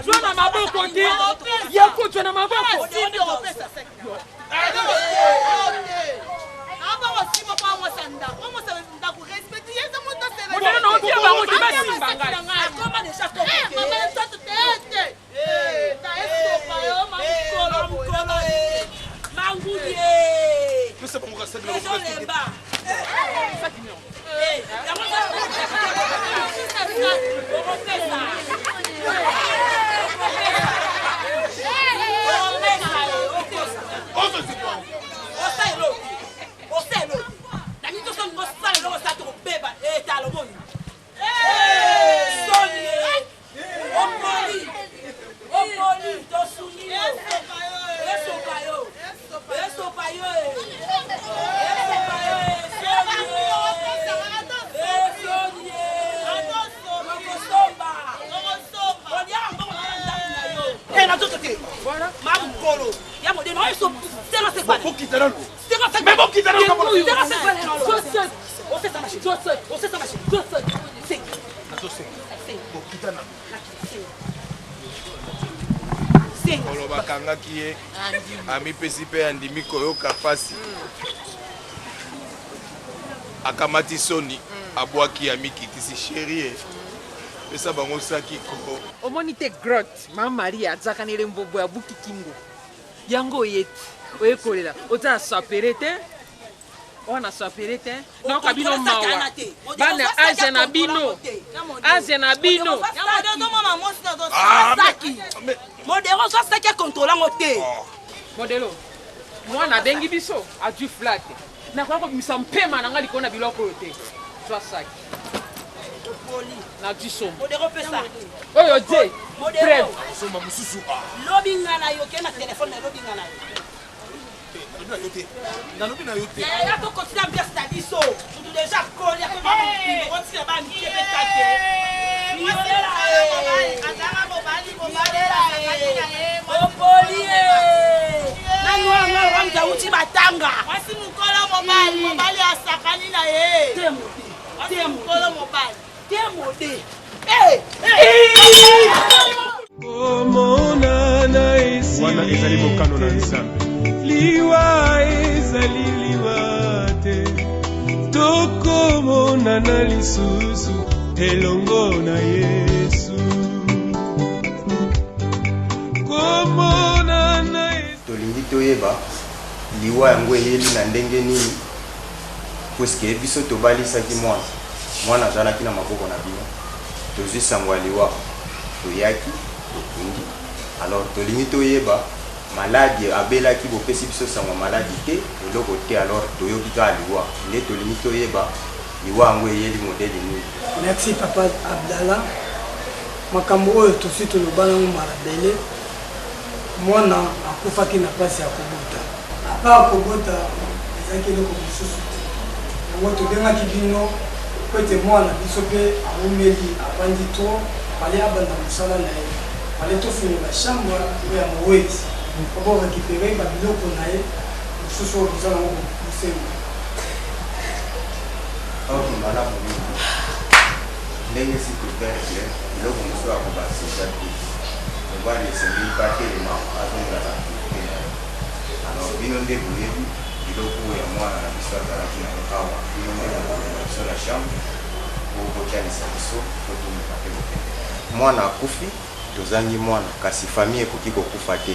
zwa na maboko te ya kozwa na maboko Modelo na otia bango te basimba ngai. Pesa bango kasaki na ezolemba Mamukolo ya modelo oyo Bokita nanu. Mais bokita nanu kaka Bokita nanu. Kolo bakangaki ye amipesi mpe andimi koyoka mpasi akamati soni abwaki amikitisi sherie pesa bango saki ko omoni te grotte mama maria azaka na elembo boye abuki kingo yango oye ti oye kolela oza na sapere te oyo na sapere te nayoka bino mawa bana asia na bino asia na bino modero ozwa saki ya kontrole yango te modelo mwana abengi biso azwi flate nakoya kobimisa mpema na ngai likolo na biloko oyo te zwa saki nazwi sombo modero pesa oyo je Modero. Somba mosusu lobi nga na yo ke na telefone na lobi nga na yo nalobi na yo te nalobi na yo te yaya tokotina ambiance na biso mutu deja akoli akomaotina bamike mpe tate opoli nanoango wamza uti batanga mwasi mokolo mobali mobali asakani na ye mwasi mokolo mobali temode Omo. Wana ezali mokano na Nzambe. Liwa ezali liwa te, tokomonana lisusu elongo na Yesu. Komonana. Tolingi toyeba liwa yango eyeli na ndenge nini puisque biso tobalisaki mwana, mwana azalaki na maboko na bino, tozwi sango ya liwa toyaki tokundi, alors tolingi toyeba maladi abelaki, bopesi biso sango ya maladi te, eloko te, alors toyoki kaka liwa, nde tolingi toyeba liwa yango eyeli modele nini. Merci papa Abdallah, makambo oyo tosi toloba nango mbala bele. Mwana akufaki na pasi ya kobota. A part kobota, ezalaki eloko mosusu te. Yango tobengaki bino mpo ete mwana na biso mpe awumeli, avandi trop, fallait abanda mosala na ye. Fallait tofungola chambre oyo ya moweti mpo bo recuperer ba biloko na ye mosusu oyo boza nango bosembo. Ok, malamu mingi. Ndenge si to perdre eloko mosusu ya kobakisa eza te. Mobali esengeli pe atelema azongela na activite na ye. Alors bino nde boyebi biloko oyo ya mwana na biso azalaki nango awa, bino nde bokomema biso na chambre po botalisa biso po tomeka pe kokende. Mwana akufi, tozangi mwana kasi famille ekoki kokufa te.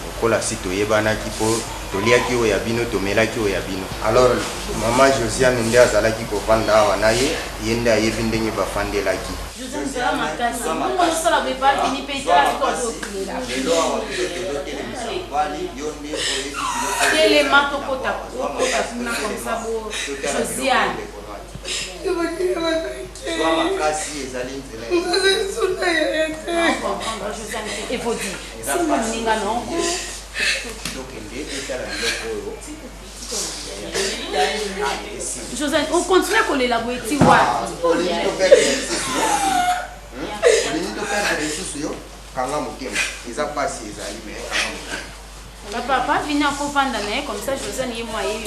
Lokola si toyebanaki po toliaki oyo ya bino, tomelaki oyo ya bino. Alors maman Josiane nde azalaki kovanda awa na ye, ye nde ayebi ndenge bafandelaki. Josiane zala makasi. Bongo ozosala boye pa fini pe tala sikoyo azokilela. Lelo awa biso tozotelemisa mobali, yo nde oyebi biloko oyo Telema tokota okota kuna comme ça bo Josiane. Zwa makasi ezali nzela ya Evodi simba moninga na oko. Tokende totala biloko oyo. Josiane okontinue kolela boye ti wapi? Olingi toperdre lisusu yo? Olingi toperdre lisusu yo? Kanga motema. Eza pasi ezali mais kanga motema. Papa, pa vini akovanda na ye comme ça Josiane ye mwa ye.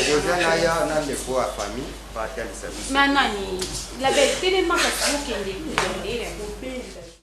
Josiane aya na ndeko ya famille batalisa biso. Ma nani? La belle telema kasi okende.